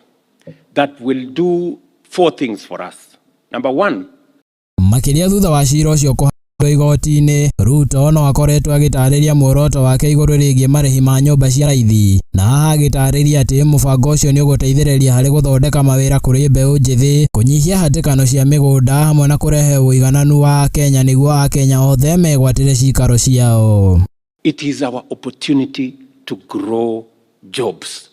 that will do four things for us. Number one, makĩria thutha wa cira ũcio kũhandwo igoti-inĩ, Ruto no akoretwo agĩtarĩria muoroto wake igũrũ rĩgiĩ marĩhi ma nyũmba cia raithi, na haha agĩtarĩria atĩ mũbango ũcio nĩ ũgũteithĩrĩria harĩ gũthondeka mawĩra kũrĩ mbeũ njĩthĩ, kũnyihia hatĩkano cia mĩgũnda hamwe na kũrehe ũigananu wa Akenya nĩguo Akenya othe megwatĩre cikaro ciao. It is our opportunity to grow jobs.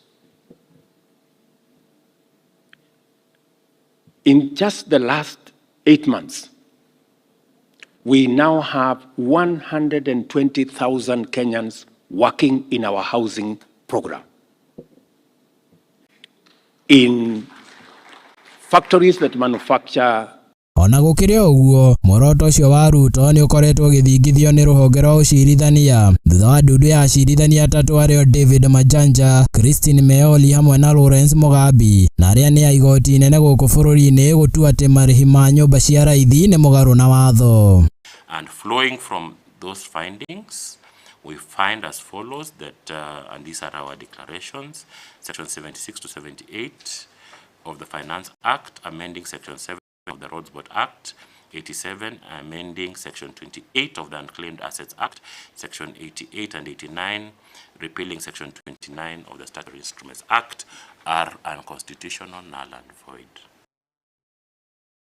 In just the last 8 months, we now have 120,000 Kenyans working in our housing program. In factories that manufacture Ona gũkĩrĩ ũguo, muoroto ũcio wa Ruto nĩ ũkoretwo ũgĩthingithio nĩ rũhonge rwa ũcirithania thutha wa ndundu ya acirithania atatũ arĩo David Majanja, Christine Meoli hamwe na Lawrence Mugambi na arĩa nĩ a igoti inene gũkũ bũrũri-inĩ gũtua atĩ marĩhi ma nyũmba cia raithi nĩ mũgarũ na watho. And flowing from those findings, we find as follows that, and these are our declarations, Section 76 to 78 of the Finance Act, amending Section 7 of the Roads Board Act, 87, amending Section 28 of the Unclaimed Assets Act, Section 88 and 89, repealing Section 29 of the Statutory Instruments Act, are unconstitutional, null and void.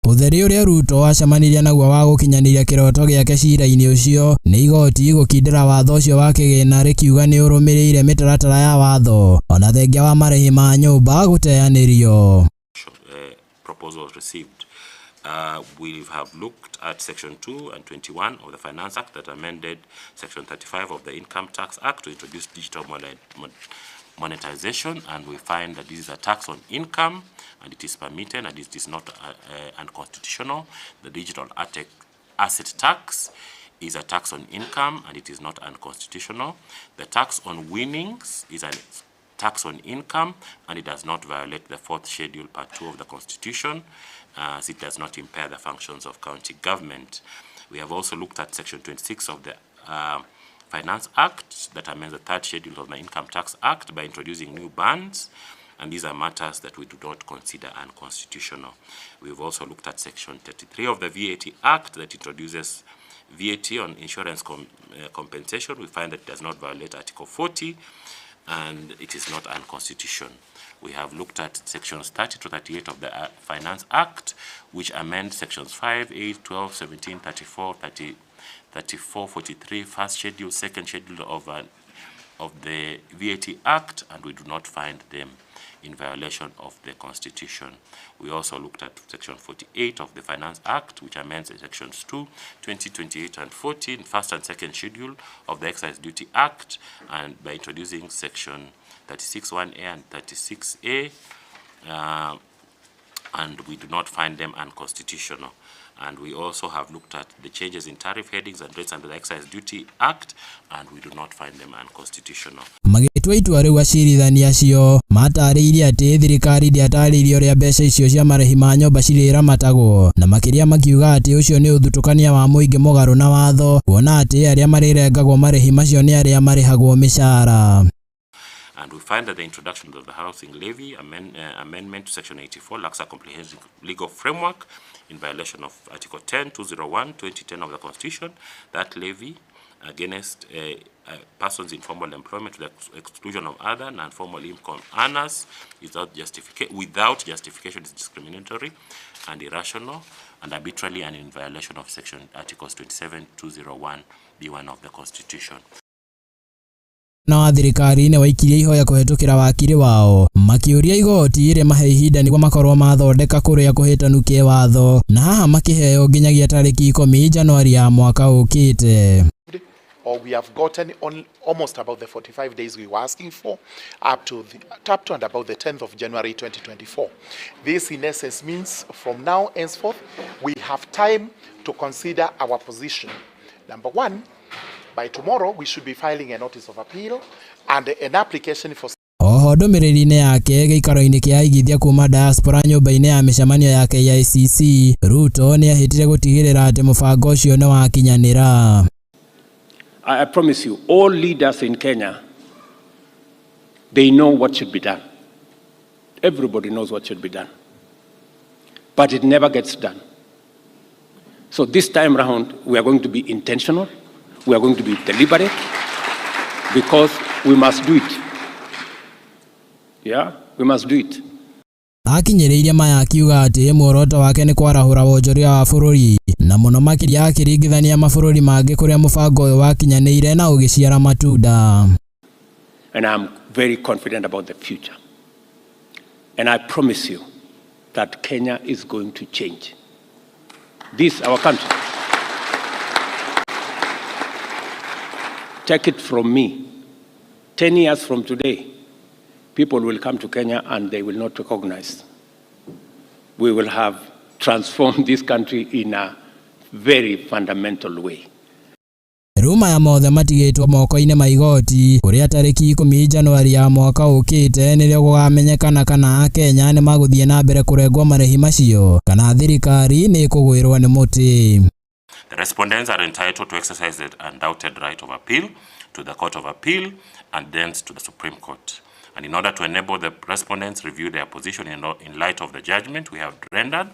Ũtheri ũrĩa Ruto acemanirie naguo wa gũkinyanĩria kĩroto gĩake cira-inĩ ũcio nĩ igoti gũkindĩra watho ũcio wa kĩgĩna rĩkiuga nĩ ũrũmĩrĩire mĩtaratara ya watho ona thengia wa marĩhi ma nyũmba gũteanĩrio. Proposals received. We have looked at Section 2 and 21 of the Finance Act that amended Section 35 of the Income Tax Act to introduce digital monetization, and we find that this is a tax on income and it is permitted and it is not unconstitutional. The digital asset tax is a tax on income and it is not unconstitutional. The tax on winnings is a tax on income and it does not violate the fourth schedule, part 2 of the Constitution, as it does not impair the functions of county government. We have also looked at Section 26 of the Finance Act that amends the third schedule of the Income Tax Act by introducing new bans, and these are matters that we do not consider unconstitutional. We've also looked at Section 33 of the VAT Act that introduces VAT on insurance compensation. We find that it does not violate Article 40 and it is not unconstitutional. We have looked at Sections 30 to 38 of the Finance Act, which amend Sections 5, 8, 12, 17, 34, 30, 34, 43, first schedule, second schedule of the VAT Act, and we do not find them in violation of the Constitution. We also looked at Section 48 of the Finance Act, which amends Sections 2, 20, 28, and 40, first and second schedule of the Excise Duty Act, and by introducing Section 36(1)A and 36A, and we do not find them unconstitutional. And we also have looked at the changes in tariff headings and rates under the Excise Duty Act, and we do not find them unconstitutional. Magĩtua itua rĩu acirithania acio matarĩirie atĩ thirikari ndĩatarĩirie ũrĩa mbeca icio cia marĩhi ma nyũmba cirĩramatagwo na makĩria makiuga atĩ ũcio nĩ ũthutũkania wa mũingĩ mũgarũ na watho kuona atĩ arĩa marĩrengagwo marĩhi macio nĩ arĩa marĩhagwo mĩcara. And we find that the introduction of the housing levy amendment to Section 84 lacks a comprehensive legal framework in violation of Article 10, 201, 2010 of the Constitution. That levy against persons in formal employment to the exclusion of other non-formal income earners is not without justification is discriminatory and irrational and arbitrarily and in violation of Section Articles 27, 201, B1 of the Constitution. Na wa thirikari nĩ waikirie ihoya kũhetũkĩra wakiri wao makĩũria igoti rĩmahe ihinda nĩguo makorwo mathondeka kũrĩa kũhĩtanu kĩwatho na haha makĩheo nginyagia tarĩki 10 Januari ya mwaka ũkĩte. Or we have gotten on almost about the 45 days we were asking for, up to and about the 10th of January 2024. This, in essence, means from now henceforth, we have time to consider our position. Number one, by tomorrow, we should be filing a notice of appeal and an application for Oho ndũmĩrĩri-inĩ yake gĩikaro-inĩ kĩa aigithia kuma diaspora nyũmba-inĩ ya mĩcemanio ya KICC, Ruto nĩehĩtire gũtigĩrĩra atĩ mũbango ũcio nĩ wakinyanĩra. I promise you, all leaders in Kenya, they know what should be done. Everybody knows what should be done. But it never gets done. So this time round, we are going to be intentional. We are going to be deliberate because we must do it. Yeah, we must do it. Akinyĩrĩirie maya akiuga atĩ muoroto wake nĩ kwarahũra wonjoria wa bũrũri na mũno makĩria akĩringithania mabũrũri mangĩ kũrĩa mũbango ũyũ wakinyanĩire na ũgĩciara matunda. And I'm very confident about the future. And I promise you that Kenya is going to change. This, our country. Take it from me. 10 years from today, People will come to Kenya and they will not recognize. We will have transformed this country in a very fundamental way. Rĩu maya mothe matigĩtwo moko-inĩ ma igoti kũrĩa tarĩki 10 Januari ya mwaka ũkĩte nĩrĩo gũkamenyekana kana Akenya nĩ magũthiĩ na mbere kũrengwo marĩhi macio kana thirikari nĩ ĩkũgwĩrwo nĩ mũtĩ. The respondents are entitled to exercise the undoubted right of appeal to the Court of Appeal and thence to the Supreme Court. And in order to enable the respondents review their position in light of the judgment we have rendered,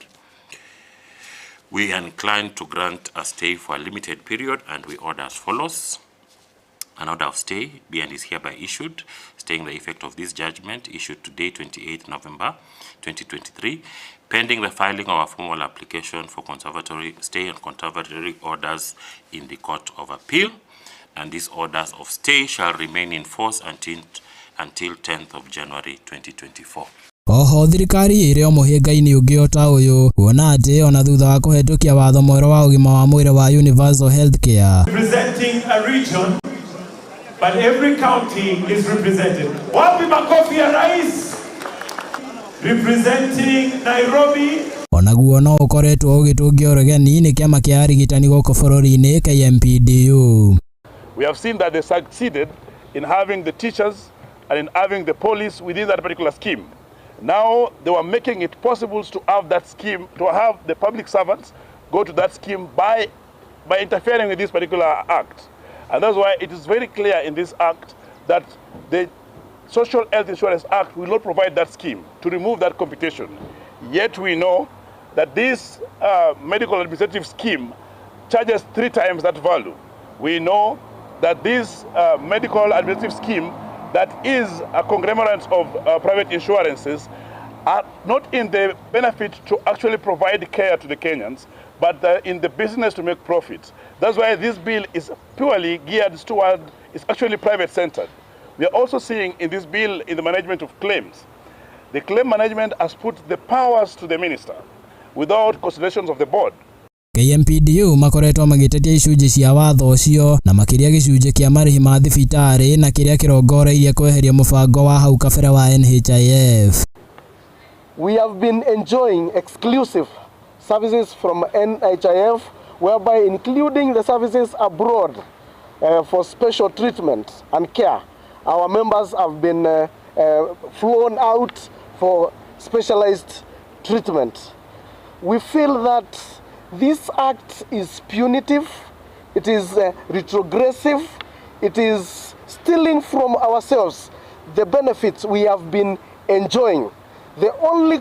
we are inclined to grant a stay for a limited period, and we order as follows. An order of stay be and is hereby issued, staying the effect of this judgment issued today, 28 November 2023, pending the filing of a formal application for conservatory stay and conservatory orders in the Court of Appeal. And these orders of stay shall remain in force until 10th of January 2024. Oho thirikari ĩrĩ o mũhĩnga-inĩ ũngĩ o ta ũyũ kuona atĩ ona thutha wa kũhetũkia watho mwerũ wa ũgima wa mwĩrĩ wa Universal Health Care Representing a region, but every county is represented. Wapi makofi ya rais? Representing Nairobi. Onaguo no ũkoretwo ũgĩtũngio ũregani nĩ kĩama kĩa arigitani gũkũ bũrũri-inĩ KMPDU. We have seen that they succeeded in having the teachers and in having the police within that particular scheme. Now they were making it possible to have that scheme, to have the public servants go to that scheme by interfering with this particular act. And that's why it is very clear in this act that the Social Health Insurance Act will not provide that scheme to remove that computation. Yet we know that this medical administrative scheme charges 3 times that value. We know that this medical administrative scheme that is a conglomerate of private insurances are not in the benefit to actually provide care to the Kenyans, but in the business to make profits. That's why this bill is purely geared toward, it's actually private-centered. We are also seeing in this bill in the management of claims. The claim management has put the powers to the minister without considerations of the board. KMPDU makoretwo magĩtetia icunjĩ cia watho ũcio na makĩria gĩcunjĩ kĩa marĩhi ma thibitarĩ na kĩrĩa kĩrongoreirie kweheria mũbango wa hau kabere wa NHIF. We have been enjoying exclusive services from NHIF, whereby including the services abroad for special treatment and care. Our members have been flown out for specialized treatment. We feel that this act is punitive, it is retrogressive, it is stealing from ourselves the benefits we have been enjoying. The only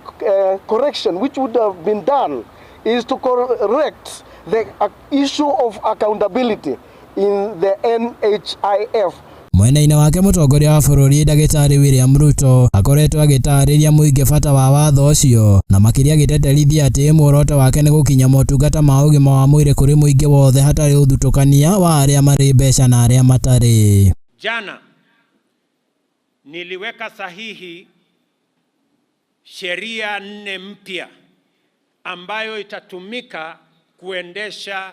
correction which would have been done is to correct the issue of accountability in the NHIF. Mwena-inĩ wake mũtongoria wa bũrũri ndagĩtarĩ William Ruto akoretwo agĩtarĩria mũingĩ bata wa watho ũcio na makĩria agĩteterithia atĩ muoroto wake nĩ gũkinya motungata ma ũgima wa mwĩrĩ kũrĩ mũingĩ wothe hatarĩ ũthutũkania wa arĩa marĩ mbeca na arĩa matarĩ. Jana niliweka sahihi sheria 4 mpya ambayo itatumika kuendesha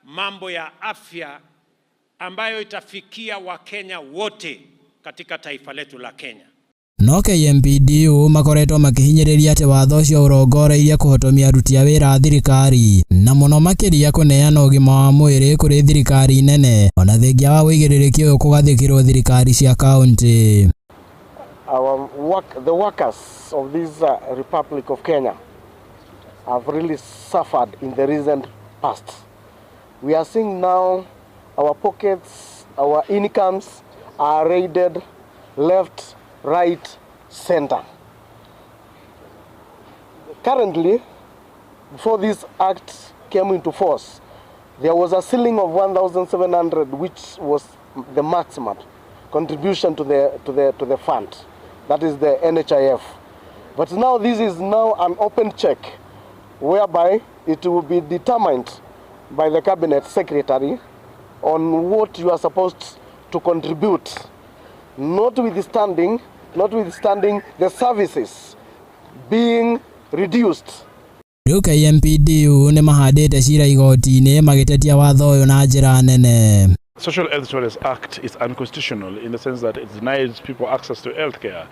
mambo ya afya ambayo itafikia Wakenya wote katika taifa letu la Kenya. No KMPDU makoretwo makĩhinyĩrĩria atĩ watho ũcio ũrongoreirie kũhotomia aruti a wĩra a thirikari na mũno makĩria kũneana ũgima wa mwĩrĩ kũrĩ thirikari nene ona thengia wa ũigĩrĩrĩki ũyũ kũgathĩkĩrwo thirikari cia kaunti. The workers of this Republic of Kenya have really suffered in the recent past. We are seeing now our pockets, our incomes are raided left, right, center. Currently, before this act came into force, there was a ceiling of 1,700, which was the maximum contribution to the fund. That is the NHIF. But now this is now an open check, whereby it will be determined by the cabinet secretary on what you are supposed to contribute, notwithstanding the services being reduced. Rĩu KMPDU nĩ mahandĩte cira igoti-inĩ magĩtetia watho ũyũ na njĩra nene. Social Health Insurance Act is unconstitutional in the sense that it denies people access to health care,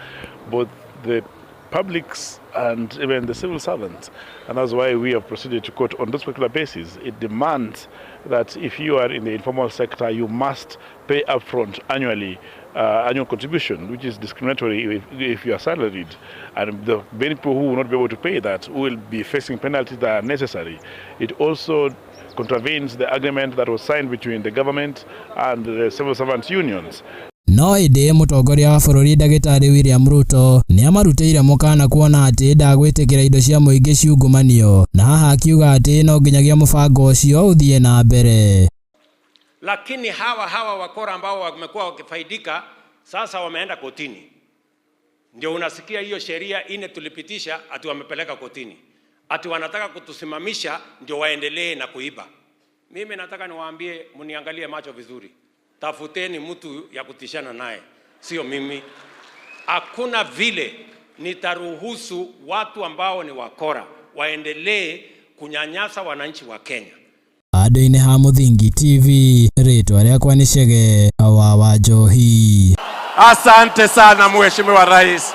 both the publics and even the civil servants. And that's why we have proceeded to court on this particular basis. It demands that if you are in the informal sector, you must pay upfront annually annual contribution, which is discriminatory if you are salaried. And the many people who will not be able to pay that will be facing penalties that are necessary. It also contravenes the agreement that was signed between the government and the civil servants unions. No ĩndĩ mũtongoria wa bũrũri ndagĩtarĩ William Ruto nĩ amarutĩire mũkana kuona atĩ ndagwĩtĩkĩra indo cia mũingĩ ciungumanio na haha akiuga atĩ no nginyagia mũbango ũcio ũthiĩ na mbere. Lakini hawa hawa wakora ambao wamekuwa wakifaidika sasa wameenda kotini, ndio unasikia hiyo sheria ine tulipitisha ati wamepeleka kotini, ati wanataka kutusimamisha ndio waendelee na kuiba. Mimi nataka niwaambie, mniangalie macho vizuri, tafuteni mtu ya kutishana naye, sio mimi. Hakuna vile nitaruhusu watu ambao ni wakora waendelee kunyanyasa wananchi wa Kenya. Handũ-inĩ ha Mũthingi TV, rĩtwa rĩakwa nĩ Chege wa Njohi. Asante sana Mheshimiwa Rais.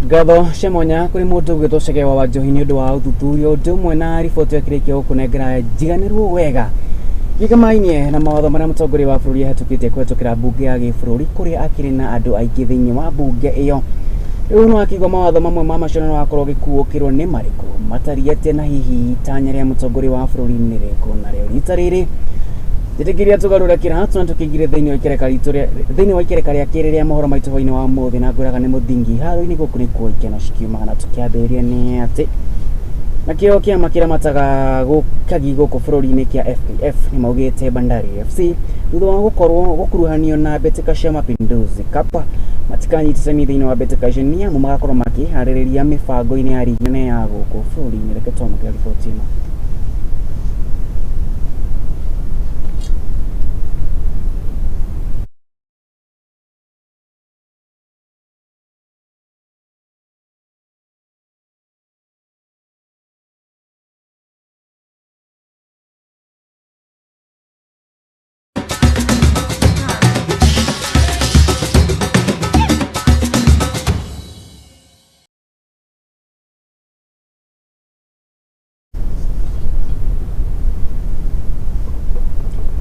Ngatho cia mwanya kũrĩ mũndũ ũgwĩtwo Chege wa Wanjohi nĩ ũndũ wa ũthuthuria ũndũ ũmwe na riboti akĩrĩkia gũkũnengera njiganĩrwo wega gĩkamainie na mawatho marĩa mũtongoria wa bũrũri ahetũkĩtie kũhetũkĩra mbunge ya gĩbũrũri kũrĩa akĩrĩ na andũ aingĩ thĩinĩ wa mbunge ĩyo. Rĩu no akĩigua mawatho mamwe ma macio no akorwo gĩkuũkĩrwo nĩ marĩkũ matariĩ atĩa na hihi itanya rĩa mũtongoria wa bũrũri nĩ rĩrĩkũ narĩo rita rĩrĩ njĩtĩkĩria tũgarũre kĩratũ na tũkĩingĩre thĩinĩ wa ikereka ritũ thĩinĩ wa ikereka rĩa kerĩ rĩa mohoro maitũ hwainĩ wa ũmũthĩ na ngwĩraga nĩ mũthingi haro-inĩ gũkũ nĩkuo ikeno cikiumaga na tũkĩambĩrĩria nĩ atĩ nakĩo kĩama kĩramataga gũkagi gũkũ bũrũri-inĩ kĩa FKF nĩ maugĩte Bandari FC thutha wa gũkorwo gũkuruhanio na mbĩtĩka cia Mapinduzi Cup matikanyita itemi thĩinĩ wa mbĩtĩka icio nĩ amu magakorwo makĩharĩrĩria mĩbango-inĩ ya rigi nene ya gũkũ bũrũri-inĩ. Reke twamũkĩre riboti ĩno.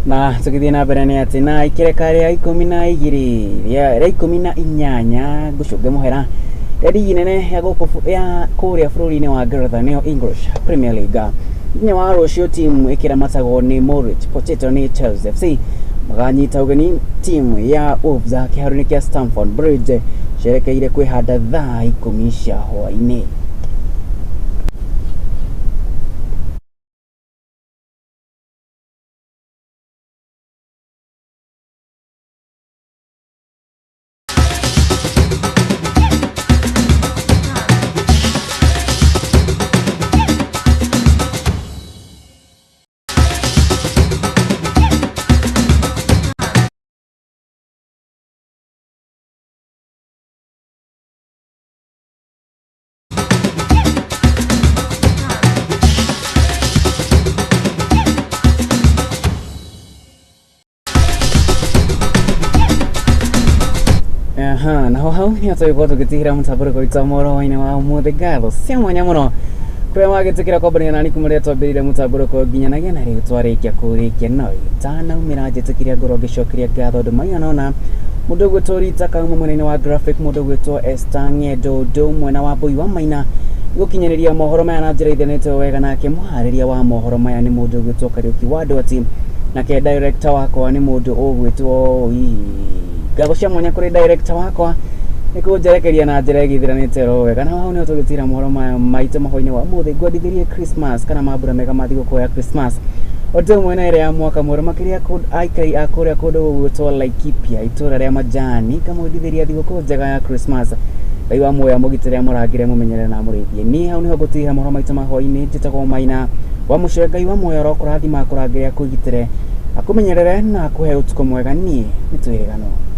Na tũgĩthiĩ na mbere nĩ atĩ na ikereka rĩa 12 rĩa 18 ngũcũnge mũhera rĩa rigi nene ya gũkũ ya kũrĩa bũrũri-inĩ wa Ngeretha nĩyo English Premier League. Mũthenya wa rũciũ timu ĩkĩramatagwo nĩ Norwich Potato nĩ Chelsea FC maganyita ũgeni timu ya Wolves kĩharo-inĩ kĩa Stamford Bridge cerekeire kwĩhanda thaa 10 cia hwaĩ-inĩ. Aha, naho hau nĩ tũgĩkorwo tũgĩtigĩra mũtambũrũko witũ wa mohoro hwaĩ-inĩ wa ũmũthĩ. Ngatho cia mwanya mũno kũrĩa wagĩtĩkĩra kwambania nani kuma rĩrĩa twambĩrĩirie mũtambũrũko nginyanagia na rĩu twarĩkia kũrĩkia. No itanaumĩra njĩtĩkĩria ngorwo ngĩcokeria ngatho andũ maigana ũna, mũndũ ũgwĩtwo Rita Kauma mwena-inĩ wa graphic, mũndũ ũgwĩtwo Esther Ng'endo ũndũ mwena wa Mbui wa Maina gũkinyanĩria mohoro maya na njĩra ithanĩte wega, nake mũharĩria wa mohoro maya nĩ mũndũ ũgwĩtwo Kariũki wa Ndwati, nake director wakwa nĩ mũndũ ũgwĩtwo ngatho cia mwanya kũrĩ director wakwa nĩ kũnjerekeria na njĩra ĩgĩthiranĩte oro wega. Na hau nĩho tũgĩtira mohoro maya maitũ mahwaĩ-inĩ wa ũmũthĩ. Ngwendithĩrie Christmas kana mambura mega ma thigũkũ ya Christmas ũndũ ũmwe na ĩrĩa ya mwaka mwerũ, makĩria aikari a kũrĩa kũndũ gũgwĩtwo Laikipia itũra rĩa Majani ngamwendithĩria thigũkũ njega ya Christmas. Ngai wa muoyo amũgitĩre amũrangĩre amũmenyerere na amũrĩithie. Niĩ hau nĩho ngũtigĩra mohoro maitũ ma hwaĩ-inĩ. Njĩtagwo Maina wa Mũcere. Ngai wa muoyo arokũrathima akũrangĩre akũgitĩre akũmenyerere na akũhe ũtukũ mwega. Niĩ nĩ twĩrĩganwo.